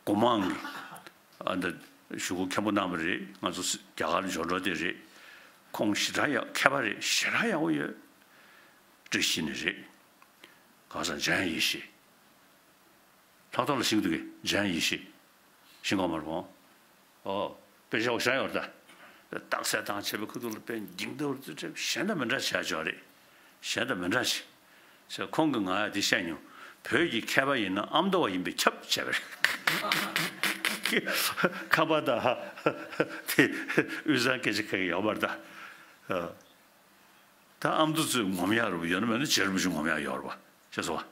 སྒོ་མང་གི་ཨ་ད་གཞུག་གུ་མཁན་པོ་གནང་བ་རེད། ང་ཚོ་རྒྱ་གར་འབྱོར་འགྲོ་དེ་རེད། ཁོང་ཞེ་དྲག་ཡག་མཁས་པ་རེད། ཞེ་དྲག་ཡག་པོ་ཡོད། བཀྲ་ཤིས་ནས་རེད། གང་ཟག་འཇམ་དབྱངས་ཡེ་ཤེས། ལྷག་ཐོག་ལ་ཤིང་འདུག་གི་འཇམ་དབྱངས་ཡེ་ཤེས། ཤིང་གོང་མར་འོང་། ཨོ། དཔེ་ཆ་འོ་ཞང་ཡོད་ད། རྟགས་གསལ་དང་བྱས་པའི་ཁུ་ཐུག་ལ་དཔེ་འགྱིང་ལྟ་བུར་ཙི་ཁྲེབ་གཞན་དང་མི་འདྲ་བྱས་ཅོག་རེད། གཞན་དང་མི་འདྲ་ཞིག་ཟེར་ཁོང་གིས་ང་ཡ་དེ་བཤད་མྱོང་། བོད་ཀྱི་མཁས་པ་ཡིན་ན་ཨ་མདོ་བ་ཡིན་པས་ཁྱབ་བྱས་པ་རེད། ཁ་པར་དང་དེ་དབུས་གཙང་སྐད་ཆ་ཁ་གི་ཡོད་པར་ད། ད་ཨ་མདོ་ཚོས་ངོམ་ཡག་རུ་ཡོད་ན་མེད་ན་རྗེ་རིན་པོ་ཆེ་ངོམ་ཡག་ཡོད་རེད་པ། ཤེས་སོང་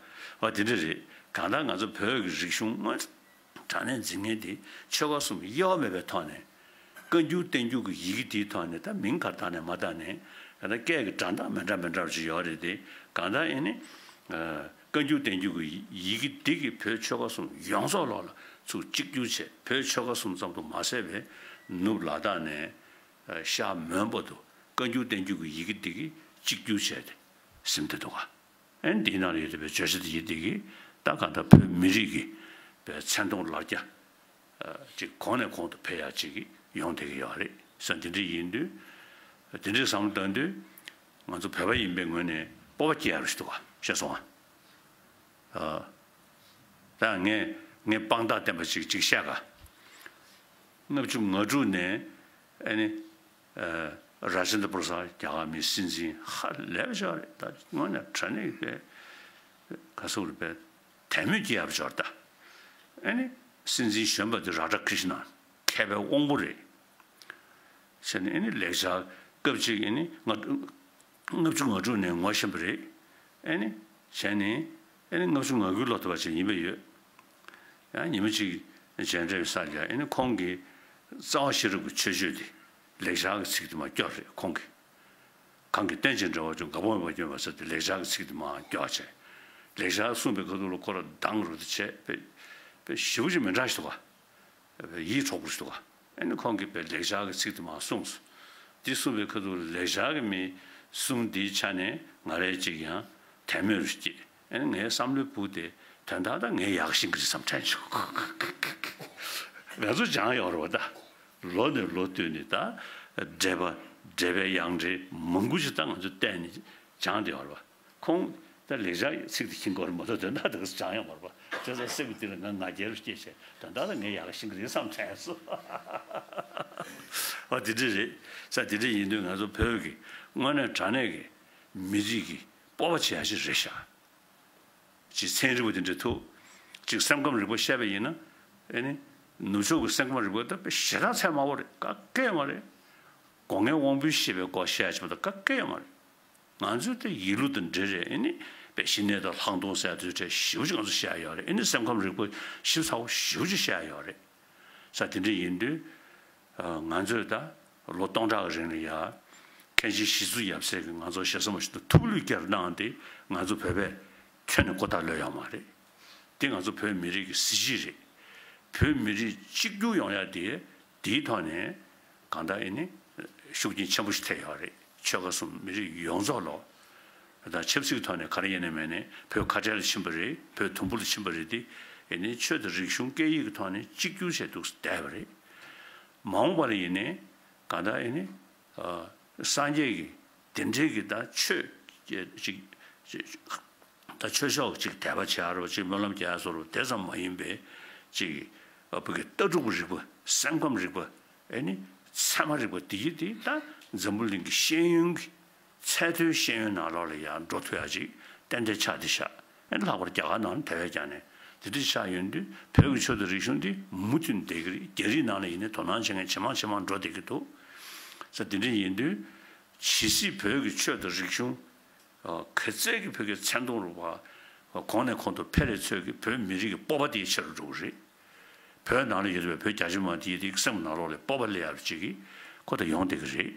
བ། བ་དེ་འདྲ་རེད། གང་ལྟར་ང་ཚོ་བོད་ཀྱི་རིག་གཞུང་དངོས་དྲང་གནས་འཛིན་མཁན་དེ་ཆོལ་ཁ་གསུམ་དབྱེ་བ་མེད་པའི་ཐོག་ནས། བཀའ་འགྱུར་བསྟན་འགྱུར་གྱི་ཡི་གེ་དེའི་ཐོག་ནས་ད་མིང་ག་རེ་བཏགས་ནས་མ་བཏགས་ནས། གང་ལྟར་སྐད་ཀྱི་སྒྲ་གདངས་མི་འདྲ་མི་འདྲ་བ་ཅིག་ཡོད་རེད་དེ། གང་ལྟར་ཨེ་ནི། བཀའ་འགྱུར་བསྟན་འགྱུར་གྱི་ཡི་གེ་འདི་གིས་བོད་ཆོལ་ཁ་གསུམ་ཡོངས་རྫོགས་ལོག་ལ་ཚུར་གཅིག་གྱུར་བྱས། བོད་ཆོལ་ཁ་གསུམ་ཙམ་དུ་མ་ཟད་པའི་ནུབ་ལ་དྭགས་ནས་ཤར་མོན་བར་དུ་བཀའ་འགྱུར་བསྟན་འགྱུར་གྱི་ཡི་གེ་འདི་གིས་གཅིག་གྱུར་བྱས་ཏེ་ཟིན་བསྡད་འདུག་ག། ཨེ་འདིའི་ནང་ལ་ཡོད་བསྡད་པའི་བརྗོད་བྱ་འདི་ཡི་འདི་གིས་ད་གང་ལྟར་བོད་མི་རིགས་ཀྱི་བའི་མཚན་མཐོང་ལ་རྒྱ་ཅིག་གོང་ནས་གོང་དུ་འཕེལ་ཡག་ཅིག་ཡོང་བསྡད་ཀྱི་ཡོད་རེད་ཟེར། འདི་འདྲ་ཡིན་དུས། འདི་འདྲའི་བསམ་བློ་བཏང་དུས། ང་ཚོ་བོད་པ་ཡིན་པའི་ངོས་ནས་སྤོབས་པ་སྐྱེ་ཡག་རེ་ཞིག་འདུག་ག། ཤེས་སོང་ཨ། ད་ངས་ངས་དཔང་རྟགས་བསྟན་པ་ཅིག་ཅིག་བཤད་ག། ལྔ་བཅུ་ང་དྲུག་ནས་ཨ་ནི། ར་ཇེན་དྲ་པུ་ར་སཱད་རྒྱ་གར་མིའི་སྲིད་འཛིན་ཧ་ལས་པ་ཞིག་རེད། ད་དངོས་གནས་དྲང་གནས་པའི་ག་ཟེར་དགོས་རེད། པའི་དད་མོས་སྐྱེ་ཡག་པ་ཞིག་རེད་ད། ཨ་ནི་སྲིད་འཛིན་གཞོན་པ་དེ་རཱ་དྷ་ཀྲི་ཤི་ན་མཁས་པའི་དབང་པོ་རེད། བྱས་ནས་ཨ་ནི་ལེགས་སྦྱར་སྐབས་གཅིག་ཨ་ནི་ང་ལྔ་བཅུ་ང་དྲུག་ནས་ངོ་ཤེས་པ་རེད། ཨ་ནི་བྱས་ནས་ཨ་ནི་ལྔ་བཅུ་ང་དགུའི་ལོ་ཐོ་བ་ཅིག་ཡིན་པ་ཡོད། ཡང་ཉི་མ་གཅིག་མཇལ་འཕྲད་པའི་ས་ལ་ཨ་ནི་ཁོང་གིས་རྩ་བ་ཤེས་རབ་ཀྱི་མཆོད་བརྗོད་དེ་ལེགས་སྦྱར་གྱི་ཚིག་དེ་མར་སྐྱོར་རེད། ཁོང་གིས། གང་གིས་རྟེན་ཅིང་འབྲེལ་བར་འབྱུང་། འགག་པ་མེད་པར་སྐྱོང་བའི་ཚུལ་དེ་ལེགས་སྦྱར་གྱི་ཚིག་དེ་མར་སྐྱོར་བྱས། ལེགས་སྦྱར་གསུངས་པའི་ཁ་ཐུག་ལ་ཁོ་རང་སྡང་རུ་དེ་བྱས་པས་པས་ཞེ་པོ་ཅིག་མི་འདྲ་ཞིག་འདུག་ག། ཡིད་འཕྲོག་པོ་ཞིག་འདུག་ག། ཨ་ནི་ཁོང་གིས་པའི་ལེགས་སྦྱར་གྱི་ཚིག་དེ་མར་གསུངས་སོང་། འདི་གསུངས་པའི་ཁ་ཐུག་ལ་ལེགས་སྦྱར་གྱི་མི་གསུང་འདིའི་ཆ་ནས་ང་རའི་ཅིག་ཡང་དད་མོས་རུ་སྐྱེས། ཨ་ནི་ངའི་བསམ་བློའི་བུ་དེ་དོན་དག་ད་ངས་ཡག་ཤེས་ཀྱི་རེད་བསམ་དྲན་བྱུང་། ང་ཚོ་སྦྱངས་ཡོད་རེད་བ་ད། ལོ་ནས་ལོ་བསྟུད་ནས་ད། འགྲེལ་པ་འགྲེལ་པའི་ཡང་འགྲེལ་མང་པོ་ཞིག་ད་ང་ཚོས་བལྟས་ནས་སྦྱངས་བསྡད་ཡོད་རེད་བ། ཁོང་ད་ལེགས་སྦྱར་ཚིག་དེ་ཤེས་ཀྱི་ཡོད་རེད་མ་གཏོགས་དོན་དག་དེ་ག་སྦྱངས་ཡོད་མ་རེད་པ། བྱས་ཙང་སེམས་ཀྱི་གཏིང་ལ་ང་ང་རྒྱལ་རུ་སྐྱེས་བྱས་དོན་དག་ལ་ངས་ཡག་ཤེས་ཀྱི་རེད་བསམ་དྲན་སོང་། ཨ་དེ་འདྲ་རེད། ས་དེ་འདྲ་ཡིན་དུས་ང་ཚོ་བོད་ཀྱི་དངོས་གནས་དྲང་གནས་ཀྱི་མི་རིགས་ཀྱི་སྤོབས་པ་བྱེད་ཡ་ཞིག་རེད་ཤག། ཅིག་ཚན་རིག་པ་དེ་འདྲ་ཐུག་ཅིག་སེམས་ཁམས་རིག་པ་བཤད་པ་ཡིན་ན། ཨེ་ནི། ནུབ་ཕྱོགས་ཀྱི་སེམས་ཁམས་རིག་པ་ད་དཔེ་ཞེ་དྲག་ཚད་དམའ་བོ་རེད། ག་གེ་ཡོད་མ་རེད། སྒོ་ལྔའི་དབང་པོའི་ཤེས་པའི་སྐོར་བཤད་ཡ་ཅིག་མ་གཏོགས་ག་གེ་ཡོད་མ་རེད། ང་ཚོས་ད་ཡིད་བློ་དང་འབྲེལ་རེད། ཨེ་ནི། དཔེ་ཞི་གནས་དང་ལྷག་མཐོང་ཟེར་ཡ་དེ་ཚོའི་གྲས་ཞེ་པོ་ཅིག་ང་ཚོས་བཤད་ཡ་ཡོད་རེད། ཨེ་ནི་སེམས་ཁམས་རིག་པ་ཞིབ་ཚགས་པོ་ཞེ་པོ་ཅིག་བཤད་ཡ་ཡོད་རེད། ས་དེ་འདྲ་ཡིན་དུས། ང་ཚོས་ད་ལོ་སྟོང་ཕྲག་གི་རིང་ལ་ཡ། མཁན་ཆེན་ཞི་འཚོ་ཡབ་སྲས་ཀྱིས་ང་ཚོ་ཞེ་ས་མ་ཞིག་ཏུ་ཐུགས་བློས་བསྐྱར་གནང་སྟེ་ང་ཚོ་བོད་པས་ཁྱོན་ནས་ཁོ་ཐག་ལོས་ཡོད་མ་རེད། འདི་ང་ཚོ་བོད་མི་རིགས་ཀྱི་གཟི་བརྗིད་རེད། བོད་མི་རིགས་གཅིག་གྱུར་ཡོང་ཡ་དེ་འདིའི་ཐོག་ནས་གང་ལྟར་ཨེ་ནི་ཤུགས་རྐྱེན་ཆེན་པོ་ཞིག་ཐེབས་ཡོད་རེད། ཆོལ་ཁ་གསུམ་མི་རིགས་ཡོངས་རྫོགས་ལོ། ད་ཆབ་སྲིད་ཀྱི་ཐོག་ནས་ག་རེ་ཡིན་ནའི་མིན་ནའི་བོད་ཁ་བྲལ་ལ་ཕྱིན་པ་རེད། བོད་དུམ་བུ་ལ་ཕྱིན་པ་རེད་དེ། ཨེ་ནི་ཆོས་དང་རིག་གཞུང་སྐད་ཡིག་གི་ཐོག་ནས་གཅིག་གྱུར་བྱས་འདུག་བསྡད་པ་རེད། མ་འོངས་པ་ལ་ཡིན་ནའི་གང་ལྟར་ཨེ་ནི། སངས་རྒྱས་ཀྱི་དེ་འདྲའི་གི་ད་ཆོས་ཅིག་ཅིག་ད་ཆོས་ཕྱོགས་ཅིག་དད་པ་བྱེད་ཡ་རོ་ཅིག་སྨོན་ལམ་རྒྱག་ཡ་བཟོ་རོ་དེ་ཙམ་མ་ཡིན་པའི་ཅིག་བོད་ཀྱི་ལྟ་གྲུབ་ཀྱི་རིག་པ་སེམས་ཁམས་རིག་པ་ཨེ་ནི་ཚད་མ་རིག་པ་དེ་ཡི་དེ་ད་འཛམ་བུ་གླིང་གི་ཤེས་ཡོན་གྱི་ཚད་མཐོའི་ཤེས་ཡོན་ནང་ལོགས་ལ་ཡང་འགྲོ་ཐུབ་ཡ་ཅིག་ཏན་ཏན་ཆགས་བསྡད་ཤག། ཨེ་ནི་ལྷག་པར་རྒྱ་གར་ནང་ལ་དེ་བས་ཀྱང་ནས་དེ་འདྲ་ཆགས་ཡོང་དུས་བོད་ཀྱི་ཆོས་དང་རིག་གཞུང་འདི་མུ་མཐུད་བསྡད་ཀྱི་རེད། རྒྱ་རིགས་ནང་ལ་ཡིན་ནའི་དོ་སྣང་བྱེད་མཁན་ཇེ་མང་ཇེ་མང་འགྲོ་བསྡད་ཀྱི་འདུག། ས་དེ་འདྲ་ཡིན་དུས་ཇི་སྲིད་བོད་ཀྱི་ཆོས་དང་རིག་གཞུང་ག་ཚད་ཀྱི་བོད་ཀྱི་མཚན་མཐོང་རུ་བ་གོང་ནས་གོང་དུ་འཕེལ་རེ་ཚོད་ཀྱི་བོད་མི་རིགས་ཀྱི་སྤོབས་པ་དེ་ཆེ་རུ་འགྲོ་གི་རེད། བོད་ནང་ལ་ཡོད་པའི་བོད་རྒྱ་ཆེ་མ་དེ་ཡི་དེ་སེམས་ནང་ལོགས་ལ་སྤོབས་པ་སླེབས་ཡག་ཅིག་གི་ཁོ་ད་ཡོང་བསྡད་ཀྱི་རེད།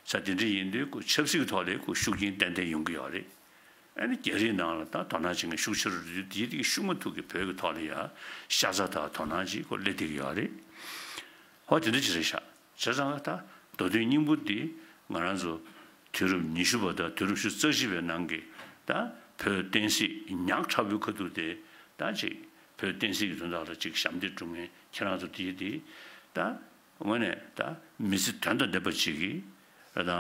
ས་དེ་འདྲ་ཡིན་དུས་ཁོ་ཆབ་སྲིད་ཀྱི་ཐོག་ལ་ཁོ་ཤུགས་རྐྱེན་ཏན་ཏན་ཡོང་གི་ཡོད་རེད། ཨ་ནི་རྒྱ་རིགས་ནང་ལ་ད་དོ་སྣང་བྱེད་མཁན་ཤུགས་ཆེ་རུ་འགྲོ་དུས་དེ་ཡི་དེ་ཤུགས་མ་ཐུག་གི་བོད་ཀྱི་ཐོག་ལ་ཡ་ཤ་ཚ་དང་དོ་སྣང་ཅིག་ཁོ་སླེབས་བསྡད་ཀྱི་ཡོད་རེད། ཧོ་དེ་འདྲ་ཅིག་རེད་ཤག། བྱས་ཙང་ད་མདོ་དོན་སྙིང་པོ་འདི་ང་རང་ཚོ་དུས་རབས་ཉི་ཤུ་པ་དང་དུས་རབས་ཉི་ཤུ་རྩ་གཅིག་པའི་ནང་གི་ད་བོད་བསྟན་སྲིད་ཉག་ཕྲ་བོའི་ཁ་ཐུག་དེ་ད་ཅིག་བོད་བསྟན་སྲིད་ཀྱི་དོན་དག་ལ་ཅིག་ཞབས་འདེགས་སྒྲུབ་མཁན་ཁྱེད་རང་ཚོ་དེ་དེ་ད་དངོས་གནས་ད་མི་ཚེ་དོན་དང་ལྡན་པ་ཅིག་གི་ད་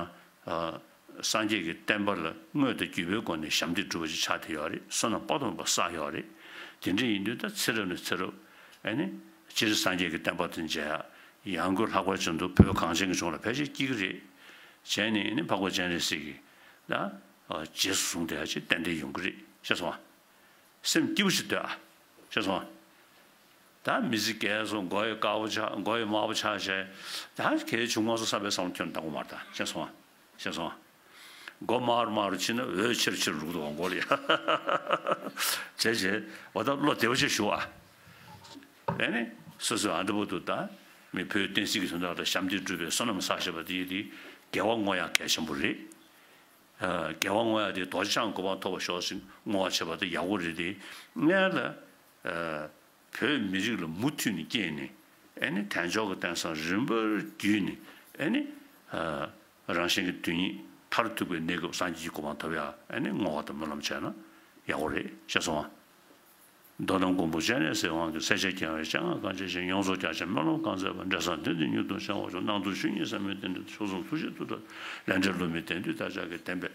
སངས་རྒྱས་ཀྱི་བསྟན་པ་ལ་དངོས་དང་བརྒྱུད་པའི་སྒོ་ནས་ཞབས་འདེགས་སྒྲུབ་པ་ཅིག་ཆགས་བསྡད་ཡོད་རེད། བསོད་ནམས་དཔག་ཏུ་མེད་པ་བསགས་ཡོད་རེད། དེ་འདྲ་ཡིན་དུས་ད་ཚེ་རབས་ནས་ཚེ་རབས་ཨ་ནི་སྤྱིར་སངས་རྒྱས་ཀྱི་བསྟན་པ་དང་མཇལ་ཡག། ཡང་སྒོས་ལྷག་པར་བྱུང་དུ་བོད་གངས་ཅན་གྱི་ལྗོངས་ལ་ཕལ་ཆེར་སྐྱེ་གི་རེད། བྱས་ནས་ནི་འཕགས་པ་སྤྱན་རས་གཟིགས་ཀྱི་ད་རྗེས་སུ་བཟུང་བསྡད་ཡ་ཅིག་ཏན་ཏན་ཡོང་གི་རེད། ཤེས་སོང་ཨ། སེམས་སྐྱིད་པོ་ཞིག་སྡོད་ཨ། ཤེས་སོང་ཨ། ད་མི་ཚེ་རྒས་སོང་། མགོ་ཡི་དཀར་པོ་ཆགས། མགོ་ཡི་དམར་པོ་ཆགས་བྱས། ད་གལ་ཆུང་མ་སོང་བསམ་པའི་བསམ་བློ་ཁྱོན་བཏང་གི་མ་རེད། ད་ཤེས་སོང་ཨ། ཤེས་སོང་ཨ། མགོ་དམར་དམར་རུ་ཕྱིན་ན་འོད་ཆེར་ཆེར་རུག་འདུག་ག་མགོ་ལ་ཡ། བྱས་བྱས་འོ་ད་བློ་བདེ་བོ་ཅིག་ཞུ་ཨ། ཨེ་ནི། སོ་སོའི་ཨ་འདི་པོ་འདུག་ད། མི་བོད་བསྟན་སྲིད་ཀྱི་དོན་དག་ལ་ཞབས་འདེགས་སྒྲུབ་པའི་བསོད་ནམས་བསགས་བཞག་པ་དེ་ཡིན་དེ། དགེ་བ་བསྔོ་ཡག་གལ་ཆེན་པོ་རེད། ཨ། དགེ་བ་བསྔོ་ཡག་དེ་རྡོ་རྗེ་འཆང་གི་གོ་འཕང་ཐོབ་པར་ཤོག་ཅེས་བསྔོ་བ་བྱེད་པ་དེ་ཡག་པོ་རེད་དེ། སྔོན་ལ། ཨ། བོད་མི་རིགས་ལ་མུ་མཐུད་ནས་སྐྱེས་ནས། ཨེ་ནི་དལ་འབྱོར་གྱི་རྟེན་བཟང་རིམ་པར་བརྒྱུད་ནས། ཨེ་ནི། ཨ། རང་གཞན་གྱི་དོན་གཉིས་མཐར་ཐུག་པའི་གནས་སྐབས་སངས་རྒྱས་ཀྱི་གོ་འཕང་ཐོབ་ཡག་ཨེ་ནི་བསྔོ་བ་དང་སྨོན་ལམ་བྱས་ན་ཡག་པོ་རེད། ཤེས་སོང་ཨ། མདོ་དང་མགོན་པོ་སྤྱན་རས་གཟིགས་དབང་གིས། སྲས་ཆེན་རྒྱལ་བའི་སྤྱན་སྔར་གང་མཇལ་ཞིང་། ཡོངས་རྫོགས་རྒྱ་ཆེན་སྨོན་ལམ་གང་མཛད་པ། འབྲས་བཟང་དོན་དུ་མྱུར་དུ་བྱང་བར་ཤོག། སྣང་སྟོང་ཆོས་ཉིད་ཟབ་མོའི་གདེང་དྲོད། སོ་གསུམ་ཐུགས་རྗེའི་མཐུ་སྟོབས། ལས་འབྲས་བསླུ་མེད་བདེན་མཐུ་བདག་ཅག་གི། བདེན་པའི་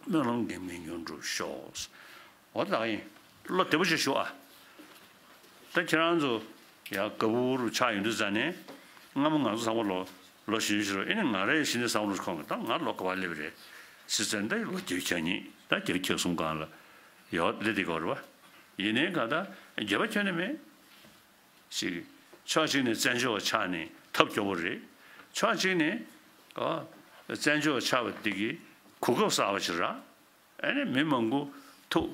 སྨོན་ལམ་འགེངས་མེད་མྱུར་འགྲུབ་ཤོག། འོ་ད་ཡིན། བློ་བདེ་པོ་ཞིག་ཞུ་ཨ། ད་ཁྱེད་རང་ཚོ་ཡ་ག་བུར་ཆགས་ཡོང་དུས་ཙ་ནས། སྔ་མོ་ང་ཚོ་ཚང་མ་ལོ་ལོ་གཞོན་ཞིག་རེད། ཨེ་ནི་ང་རང་གཞི་ནས་བསམ་བློ་ཁོང་གི། ད་ང་ལོ་ག་བ་སླེབས་རེད་ཟེར་ཙང་། ད་ལོ་བརྒྱད་ཅུ་གྱ་གཉིས། ད་བརྒྱད་ཅུ་གྱ་གསུམ་སྒང་ལ་ཡོད་སླེབས་བསྡད་ཀྱི་ཡོད་རེད་པ། ཡིན་ནའི་གང་ལྟར་འགྱོད་པ་ཁྱོན་ནས་མེད། ཅིག་ཕྱོགས་གཅིག་ནས་བཙན་བྱོལ་བ་ཆགས་ནས་ཐབས་སྐྱོ་པོ་རེད། ཕྱོགས་གཅིག་ནས་ཨ་བཙན་བྱོལ་བ་ཆགས་པ་འདི་གི་གོ་སྐབས་གསར་པ་ཞིག་རེད། ཨ་ནི་མི་མང་པོ་ཐུག་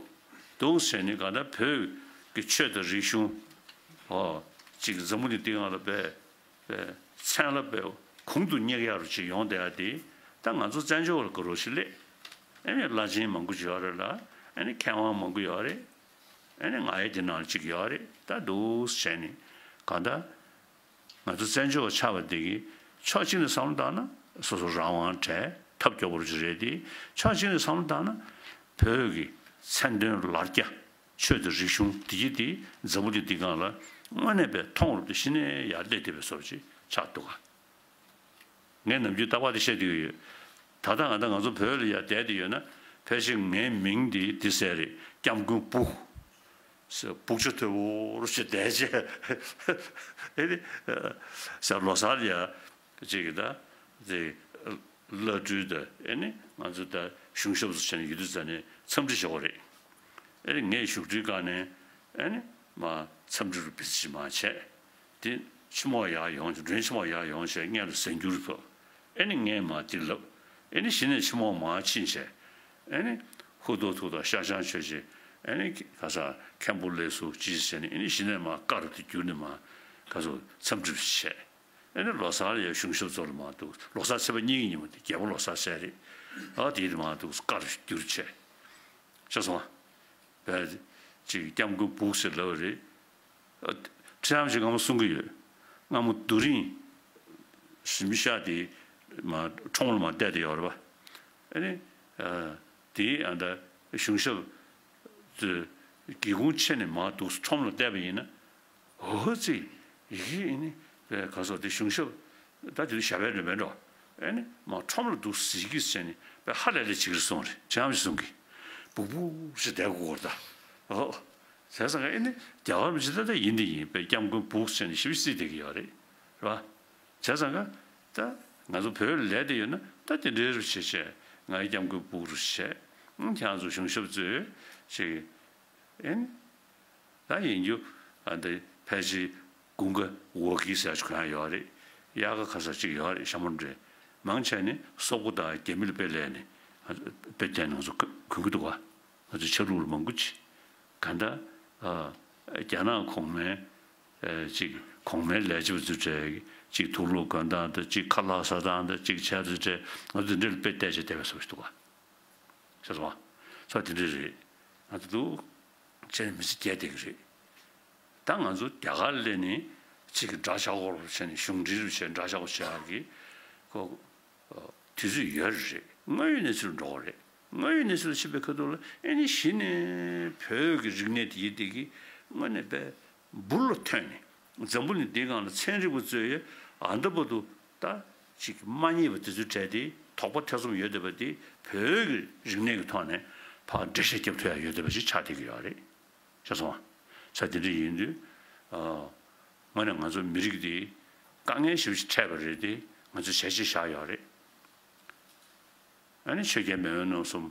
འདུག་ཟེར་ནས། གང་ལྟར་བོད་ཀྱི་ཆོས་དང་རིག་གཞུང་ཨོ་ཅིག་འཛམ་བུ་གླིང་འདི་སྒང་ལ་དཔེ་དཔེ་མཚན་ལ་དཔེ་གོང་དུ་སྙེག་ཡག་རུ་ཅིག་ཡོང་བསྡད་ཡག་དེ། ད་ང་ཚོ་བཙན་བྱོལ་བ་ལ་དགའ་རབ་ཅིག་སླེབས། ཨ་ནི་བླ་ཆེན་མང་པོ་ཅིག་ཡོད་རེད་ལ། ཨ་ནི་མཁས་དབང་མང་པོ་ཡོད་རེད། ཨ་ནི་ང་ཡི་དེ་ནང་ལ་ཅིག་ཡོད་རེད། ད་འདུག་བྱས་ནས་གང་ལྟར་ང་ཚོ་བཙན་བྱོལ་བ་ཆགས་པ་འདི་གི་ཕྱོགས་གཅིག་ནས་བསམ་བློ་བཏང་ན་སོ་སོ་རང་དབང་བྲལ་ཐབས་སྐྱོ་པོ་ཅིག་རེད་དེ། ཕྱོགས་གཅིག་ནས་བསམ་བློ་བཏང་ན་བོད་ཀྱི་མཚན་དོན་ལར་རྒྱ་ཆོས་དང་རིག་གཞུང་འདི་གི་དེ་འཛམ་བུ་གླིང་འདི་སྒང་ལ་དངོས་གནས་དཔེ་མཐོང་རབས་དེ་གཞི་ནས་ཡར་སླེབས་བསྡད་པའི་བཟོ་ཅིག་ཆགས་འདུག་ག། ངས་ནམ་རྒྱུན་རྟག་པར་དེ་བཤད་བསྡད་ཀྱི་ཡོད། ད་ལྟ་ང་དང་ང་ཚོ་བོད་ལ་ཡར་བསྡད་དེ་ཡོད་ན། ཕལ་ཆེར་ངའི་མིང་འདི་འདི་ཟེར་རེད། སྐྱབས་མགོན་སྦུག་ཟེར། སྦུག་ཆུ་དོད་པོ་རུ་ཞིག་བསྡད་བྱས། ཨེ་ནི་ཟེར། ལོ་གསར་ལ་ཡ་ཅིག་གི་ད་དེ་བླ་སྤྲུལ་དང་ཨེ་ནི་ང་ཚོ་ད་གཞུང་ཞབས་སུ་བྱས་ནས་ཡོད་དུས་ཙ་ནས་འཚམས་འདྲི་བྱེད་དགོས་རེད། ཨེ་ནི་ངས་བཞུགས་ཁྲིའི་སྒང་ནས་ཨེ་ནི་མ་འཚམས་འདྲི་རུ་བི་ཙི་ཞིག་མ་བྱས། དེ་ཕྱི་མོ་ཡར་ཡོང་། མགྲོན་ཕྱི་མོ་ཡར་ཡོང་བྱས་སྔོན་ལ་གཟན་འགྱུར་ཕོག། ཨེ་ནི་ངས་མ་དེ་ལབ། ཨེ་ནི་གཞི་ནས་ཕྱི་མོ་མར་ཕྱིན་བྱས། ཨེ་ནི་ཧུ་ཐུག་ཐུག་དང་ཤ་ཆང་མཆོད་བྱས། ཨེ་ནི་ག་ས་མཁན་པོ་ལགས་སུ་ཅི་བྱས་ནས། ཨེ་ནི་གཞི་ནས་མར་ཀ་ར་དེ་བསྒྱུར་ནས་མར་ག་ཚོད་འཚམས་འདྲི་བྱས། ཨེ་ནི་ལོ་གསར་ལ་ཡ་གཞུང་ཞབས་ཚོ་ལ་མར་འདུག། ལོ་གསར་ཚེས་པ་གཉིས་ཀྱི་ཉིན་མོ་དེ་རྒྱལ་པོ་ལོ་གསར་ཟེར་རེད། ཨ་དེ་དེ་མར་འདུག་ཀ་ར་བསྒྱུར་བྱས། ཤེས་སོང་ཨ། བས་ཅིག་སྐྱབས་མགོན་སྦུག་ཟེར་ལབ་པ་རེད། ཨ། ཁྲི་རིན་པོ་ཆེ་སྔ་མོ་གསུང་གི་ཡོད། སྔ་མོ་རྡོ་རིང་གཟིམ་ཤག་དེ་མ་ཁྲོམ་ལ་མ་བསྡད་དེ་ཡོད་རེད་པ། ཨ་ནི་ཨ་དེ་ཨ་ད་གཞུང་ཞབས་ཚོས་སྒེའུ་ཁུང་ཕྱེ་ནས་མར་འདུག་ཁྲོམ་ལ་བསྡད་པ་ཡིན་ན། འོ་ཙི་ཡི་གེ་ཨེ་ནི་ག་སོགས་དེ་གཞུང་ཞབས་ད་དེ་དུས་ཞབས་པད་འགྲོ་མེད་འགྲོ། ཨེ་ནི་མར་ཁྲོམ་ལ་འདུག་ཟེར་གི་ཟེར་ནས་དཔེ་ཧ་ལས་ལས་བྱེད་ཀྱི་རེད་གསུངས་རེད། ཁྲི་རིན་པོ་ཆེ་གསུང་གི། སྦུག་སྦུག་ཞེས་བསྡད་དགོས་རེད་ད། འོ། བྱས་ཙང་ཨེ་ནི་རྒྱ་གར་མི་ཆེ་ད་ལྟ་ཡིན་དེ་ཡིན། དཔེ་སྐྱབས་མགོན་སྦུག་ཟེར་ནས་ཞིབ་རྩིས་བསྡད་ཀྱི་ཡོད་རེད། རེད་པ། བྱས་ཙང་ཀ་ད་ང་ཚོ་བོད་ལ་ལས་དེ་ཡོད་ན་ད་དེ་འདྲའི་རུ་བྱེད་བྱས། ང་ཡི་སྐྱབས་མགོན་སྦུག་རུ་བྱས། ཁྱེད་རང་ཚོ་གཞུང་ཞབས་ཚོས་ཅིག་ཨེ་ནི། ད་ཡིན་རྒྱུ་ཨ་འདི་ཕལ་ཆེར་དགུན་ཁ་འོ་ཀི་ཟེར་ཅིག་གོན་ཡ་ཡོད་རེད། དབྱར་ཁ་ཁ་ས་ཅིག་ཡོད་རེད། ཞྭ་མོ་འདྲ། མང་ཆེ་ནི་སོག་པོ་དང་རྒྱ་མི་ལ་དཔེ་ལས་ནས་དཔེ་བསྟན་ནང་ཚོ་གོན་གི་འདུག་ག། ང་ཚོ་ཆ་ལུགས་ལ་མང་པོ་ཅིག་ག་འདྲ། ཨ་རྒྱ་ནག་གོང་མའི་ཨ་ཅིག་གོང་མའི་ལས་བྱེད་པ་ཚོ་གྲས་ཅིག་དུག་ལོག་གོན་སྟངས་དང་ཅིག་ཁ་ལག་ཟ་སྟངས་དང་ཅིག་བྱས་ཚོ་གྲས་ང་ཚོ་འདི་འདྲ་ལ་དཔེ་བལྟས་བྱས་བསྡད་པའི་བཟོ་ཞིག་འདུག་ག། ཤེས་སོང་ཨ། ས་དེ་འདྲ་རེད། ང་ཚོ་འདུག་བྱས་ནས་མི་ཚེ་སྐྱེལ་བསྡད་ཀྱི་རེད། ད་ང་ཚོ་རྒྱ་གར་སླེབས་ནས་གཅིག་གི་འདྲ་ཆགས་སྐོར་བྱས་ནས་གཞུང་འབྲེལ་རུ་བྱས་འདྲ་ཆགས་སྐོར་བྱེད་ཡག་གི་ཁོ་དུས་ཚོད་ཡོད་རེད། དངོས་ཡོད་གནས་ཚུལ་འགྲོ་གི་རེད། དངོས་ཡོད་གནས་ཚུལ་ཕྱིན་པའི་ཁ་ཐུག་ལ་ཨེ་ནི་གཞི་ནས་བོད་ཀྱི་རིག་གནས་དེ་ཡིན་དེ་གི་དངོས་གནས་དཔེ་འབུར་ལ་ཐོན་ནས་འཛམ་བུ་གླིང་འདིའི་སྒང་ལ་ཚན་རིག་པ་ཚོས་ཨ་འདི་བར་དུ་ད་ཅིག་མ་རྙེད་པ་དེ་ཚོའི་གྲས་དེ་དོགས་པ་ཐེ་ཚོམ་ཡོད་བསྡད་པ་དེ་བོད་ཀྱི་རིག་གནས་ཀྱི་ཐོག་ནས་ཕར་འགྲེལ་བཤད་རྒྱབ་ཐུབ་ཡ་ཡོད་བསྡད་པ་ཞིག་ཆགས་བསྡད་ཀྱི་ཡོད་རེད། ཤེས་སོང་ཨ། ས་དེ་འདྲ་ཡིན་དུས་ཨ་དངོས་གནས་ང་ཚོ་མི་རིགས་འདི་དཀའ་ངལ་ཞེ་པོ་ཅིག་འཕྲད་པ་རེད་དེ། ང་ཚོས་བྱས་རྗེས་བཞག་ཡོད་རེད། ཨ་ནི་ཆོས་རྒྱལ་མེས་དབོན་རྣམ་གསུམ།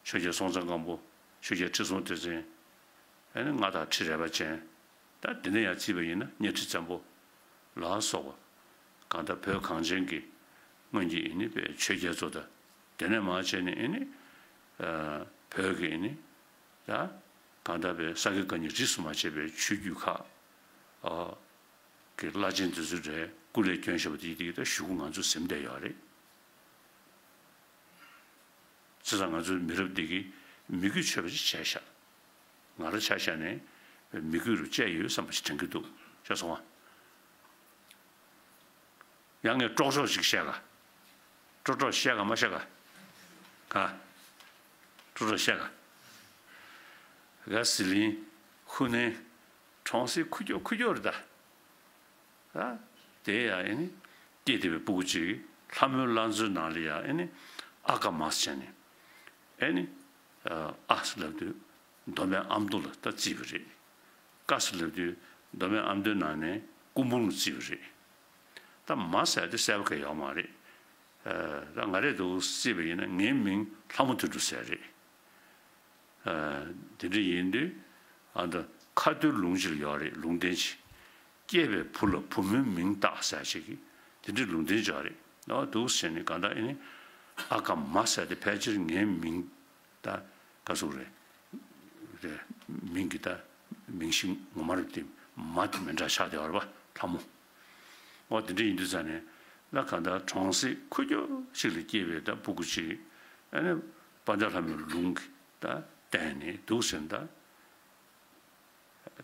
ཆོས་རྒྱལ་སྲོང་བཙན་སྒམ་པོ། ཆོས་རྒྱལ་ཁྲི་སྲོང་ལྡེ་བཙན། ཨ་ནི་མངའ་བདག་ཁྲི་རལ་པ་ཅན། ད་དེ་ནས་ཡར་བརྩིས་པ་ཡིན་ན་གཉའ་ཁྲི་བཙན་པོ་ལ་སོགས་པ་གང་ལྟར་བོད་གངས་ཅན་གྱི་སྔོན་གྱི་ཨེ་ནི་པའི་ཆོས་རྒྱལ་ཚོ་དང་། དེ་ནས་མར་བྱས་ནས་ཨེ་ནི་བོད་ཀྱི་ཨེ་ནི་ད་གང་ལྟར་པའི་ས་དགེ་བཀའ་རྙིང་རིས་སུ་མ་ཆད་པའི་ཆོས་བརྒྱུད་ཁག་གི་བླ་ཆེན་དེ་ཚོའི་གྲས་སྐུ་ལས་བསྐྱོན་བཞག་པ་དེ་དེ་ད་གཞུག་གུ་ང་ཚོས་ཟིན་བསྡད་ཡོད་རེད། བྱས་ཙང་ང་ཚོའི་མི་རབས་འདི་གིས་མི་གུས་ཆོད་པ་ཅིག་བྱས་ཤག་ང་རང་ཆ་བཞག་ནས་མི་གུས་རུ་བཅས་ཡོད་བསམ་པ་ཞིག་དྲན་གྱི་འདུག་ཤེས་སོང་ང་། ཡང་ངས་ཀྲོག་ཀྲོག་ཅིག་བཤད་ག་ཀྲོག་ཀྲོག་བཤད་ག་མ་བཤད་ག་ག་ཀྲོག་ཀྲོག་བཤད་ག་ག་ཟི་ལིང་ཧུ་ནན་གྲོང་གསེབ་ཁུག་ཀྱོག་ཁུག་ཀྱོག་རེད་ད། ཨ། དེ་ཡང་ཨེ་ནི་སྐྱེས་བསྡད་པའི་སྤུ་གུ་གཅིག་ལྷ་མོའི་བླ་མཚོའི་ནང་ལ་ཡང་ཨེ་ནི་ཨ་ཀ་མ་ཟེར་ནས་ཨེ་ནི་ཨ་ཟེར་ལབ་དུས་མདོ་སྨད་ཨ་མདོ་ལ་ད་བརྩིས་པ་རེད། ཀ་ཟེར་ལབ་དུས་མདོ་སྨད་ཨ་མདོའི་ནང་ནས་སྐུ་འབུམ་ལ་བརྩིས་པ་རེད། ད་མ་ཟེར་དེ་གསལ་པོ་གང་ཡོད་མ་རེད། ད་ང་རས་འདུག་བརྩིས་པ་ཡིན་ན་ངའི་མིང་ལྷ་མོ་དོན་གྲུབ་ཟེར་རེད། དེ་འདྲ་ཡིན་དུས་ཨ་ད་ཁ་ཐུག་ལུང་ཅིག་ལ་ཡོད་རེད། ལུང་བསྟན་ཅིག་སྐྱེས་པའི་བུ་ལ་བུ་མོའི་མིང་བཏགས་ཟེར་ཅིག་གི་དེ་འདྲའི་ལུང་བསྟན་ཅིག་ཡོད་རེད། ཨ་འདུག་ཟེར་ནས་གང་ལྟར་ཨེ་ནི་ཨ་ཀ་མ་ཟེར་དེ་ཕལ་ཆེར་ངའི་མིང་ད་ག་ཟེར་རེད། རེད། མིང་གི་ད་མིང་གཞི་ངོ་མ་རེད་དེ་མ་དེ་མི་འདྲ་ཆགས་བསྡད་ཡོད་རེད་པ་ལྷ་མོ། འོ་དེ་འདྲ་ཡིན་དུས་ཙང་ནས་ལ་གང་ལྟར་གྲོང་གསེབ་ཁུག་ཀྱོག་ཅིག་ལ་སྐྱེས་པའི་ད་སྤུ་གུ་ཅིག་ཨ་ནི་དཔལ་ལྡན་ལྷ་མོའི་ལུང་གི་ད་བསྟན་ནས་འདུག་ཟེར་ད་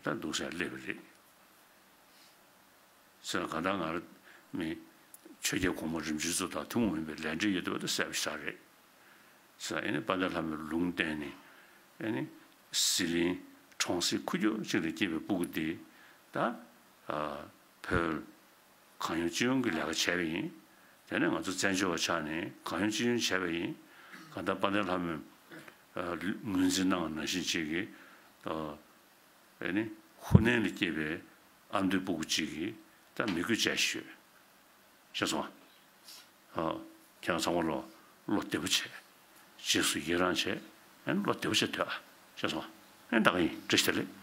ད་འདུག་ཟེར་སླེབས་པ་རེད། ཟེར་ན་གང་ལྟར་ང་རང་མི་ཆོས་རྒྱལ་གོང་མ་རིམ་བྱོན་ཚོ་དང་ཐུན་མོང་མིན་པའི་ལས་འབྲེལ་ཡོད་བསྡད་པ་དེ་གསལ་པོ་ཞེ་དྲག་རེད། ཟེར་ཨེ་ནི་དཔལ་ལྡན་ལྷ་མོའི་ལུང་བསྟན་ནས་ཨེ་ནི་ཟི་ལིང་གྲོང་གསེབ་ཁུག་ཀྱོག་ཅིག་ལ་སྐྱེས་པའི་སྤུ་གུ་དེ་ད་བོད་གང་ཡོང་ཅི་ཡོང་གི་ལས་ཀ་བྱས་པ་ཡིན། དེ་ནས་ང་ཚོ་བཙན་བྱོལ་བ་ཆགས་ནས་གང་ཡོང་ཅི་ཡོང་བྱས་པ་ཡིན། གང་ལྟར་དཔལ་ལྡན་ལྷ་མོའི་ངོས་འཛིན་གནང་བ་ནང་བཞིན་ཅིག་གིས་ཨེ་ནི་ཧུ་ནན་ལ་སྐྱེས་པའི་ཨ་མདོའི་སྤུ་གུ་གཅིག་གིས་ད་མི་གུས་བྱས་ཤོད། ཤེས་སོང་ཨ། ཁྱེད་རང་ཚང་མ་ལོ་བློ་བདེ་པོ་བྱས། རྗེས་སུ་ཡི་རང་བྱས། ཨེ་ནི་བློ་བདེ་པོ་བྱས་སྡོད་ཨ། ཤེས་སོང་ཨ། ཨེ་ད་ག་ཡིན་བཀྲ་ཤིས་བདེ་ལེགས།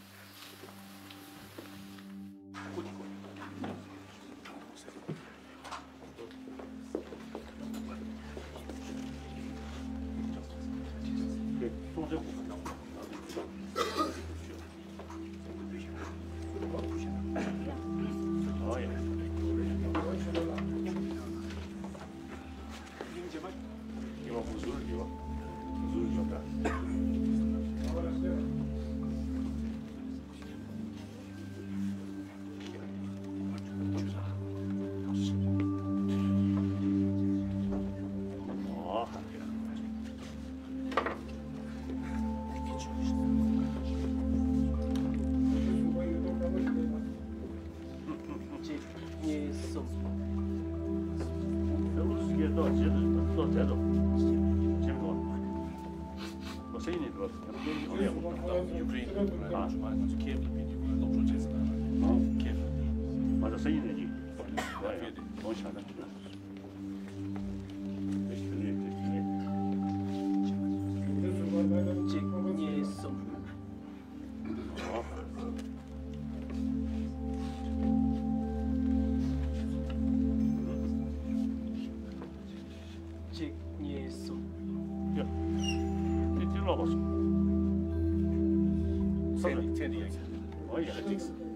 གཅིག་གཉིས། གསུམ། གཅིག་གཉིས། གསུམ། གཅིག་གཉིས། གསུམ། ཡ། དེ་དེ་ལོག་པ་སོང་། ཚེ་འདི་ཚེ་འདི་ཡ། ཨོ་ཡ། གཅིག་གཉིས། གསུམ།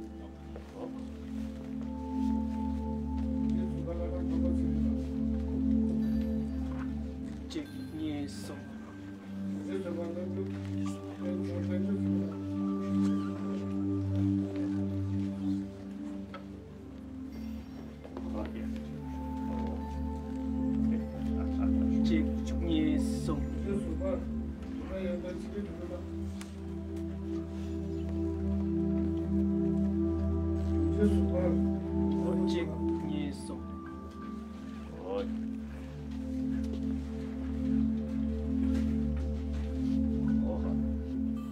གཅིག་གཉིས། གསུམ། གཅིག་གཉིས། གསུམ།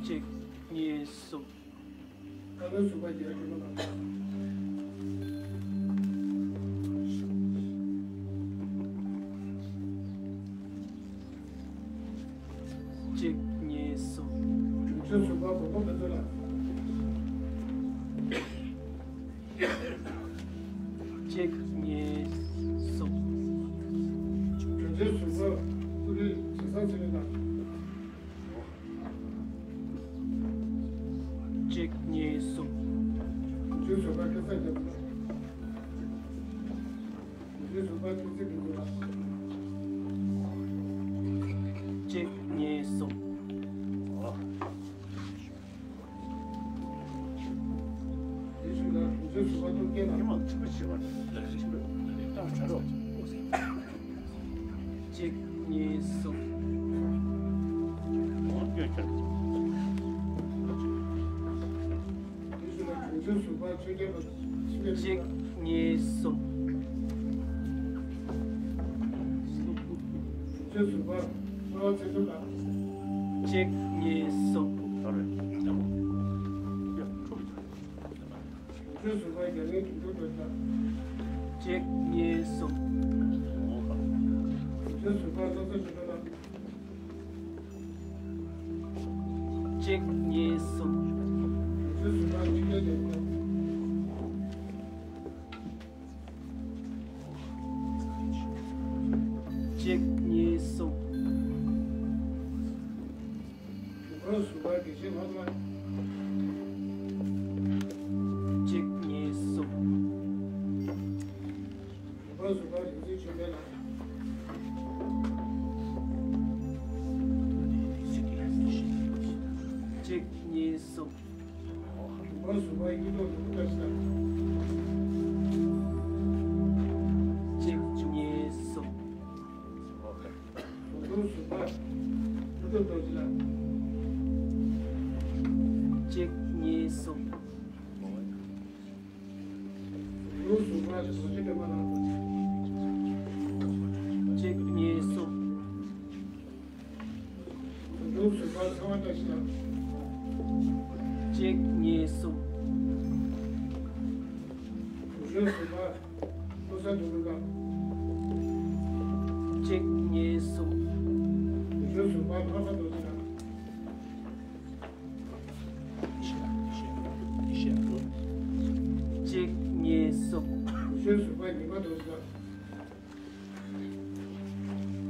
གཅིག་གཉིས། གསུམ། གཅིག་གཉིས། གསུམ། གཅིག་གཉིས་གསུམ། བདུན་ཅུ་སོ་དགུ་སྐུ་ཚེ་རྒྱ་མཚོ་ལགས། བདུན་ཅུ་སོ་དགུ་སྐུ་ཚེ་རྒྱ་མཚོ་ལགས། གཅིག་གཉིས་གསུམ། གཅིག་གཉིས་གསུམ། གཅིག་གཉིས་གསུམ། གཅིག་གཉིས་གསུམ། གཅིག་གཉིས་གསུམ། གཅིག་གཉིས་གསུམ། གཅིག་གཉིས་གསུམ། གཅིག་གཉིས་གསུམ། གཅིག་གཉིས་གསུམ། གཅིག་གཉིས་གསུམ། གཅིག་གཉིས་གསུམ། གཅིག་གཉིས་གསུམ། གཅིག་གཉིས་གསུམ། གཅིག་གཉིས་གསུམ།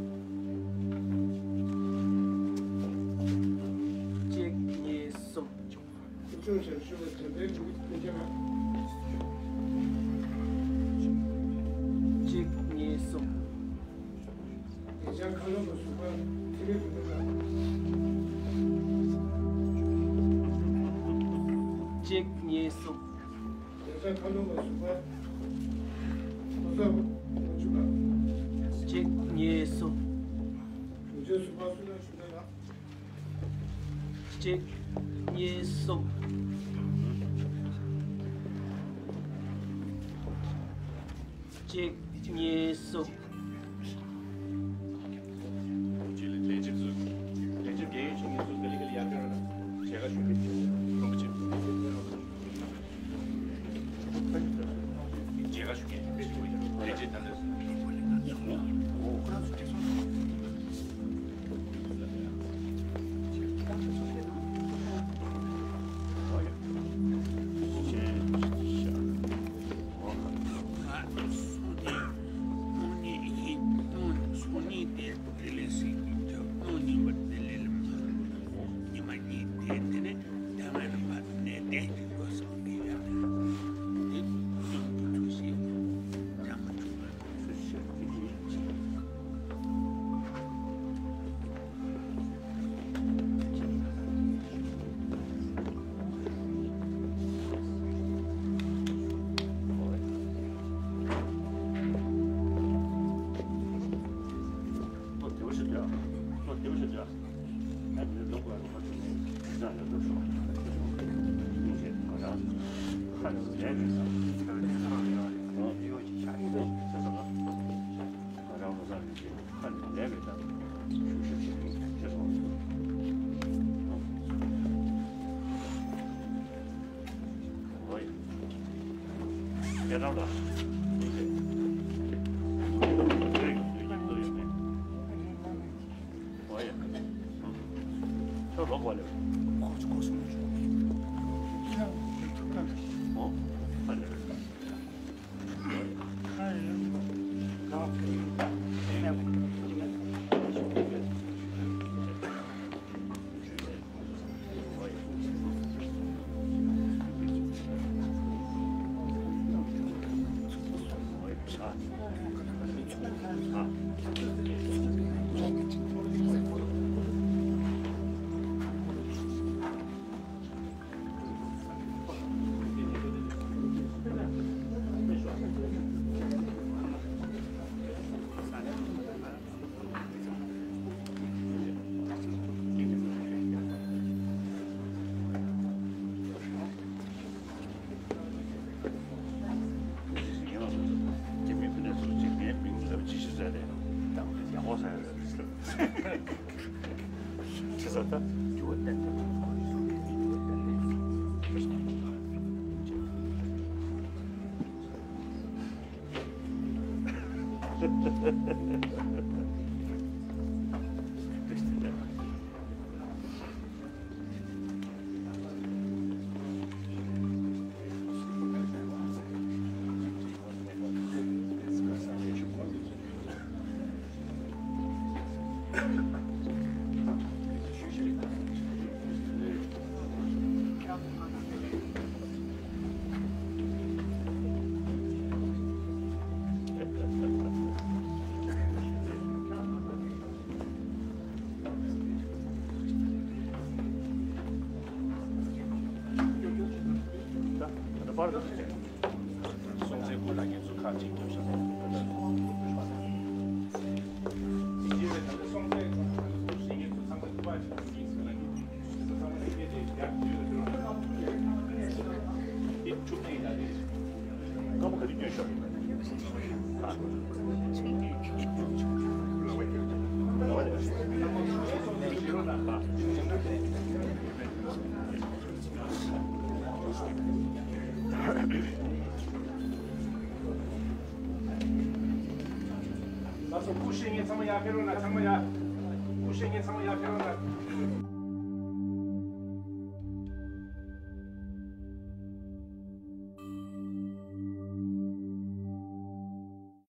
གཅིག་གཉིས་གསུམ། གཅིག་གཉིས་གསུམ། གཅིག་གཉིས་གསུམ། བདེ་འཇགས་མཁའ་རླུང་གི་གཟུགས་པོ་ཚེ་རིང་དོན་གྲུབ་ལགས། གཅིག་གཉིས་གསུམ། བདེ་འཇགས་མཁའ་རླུང་གི་གཟུགས་པོ་ལྷ་ས་དབང་ཕྱུག་ལགས། གཅིག་གཉིས་གསུམ། དྲུང་ཆེ་གཟུགས་པོ་བསོད་ནམས་ཆོས་འཕེལ་ལགས། གཅིག་གཉིས་གསུམ། གཅིག་གཉིས་གསུམ། ལགས་སོ། སྐུ་གཤེགས་མཁན་ཚང་མ་ཡར་ཕེབས་རོགས་གནང་། ཚང་མ་ཡར། སྐུ་གཤེགས་མཁན་ཚང་མ་ཡར་ཕེབས་རོགས་གནང་།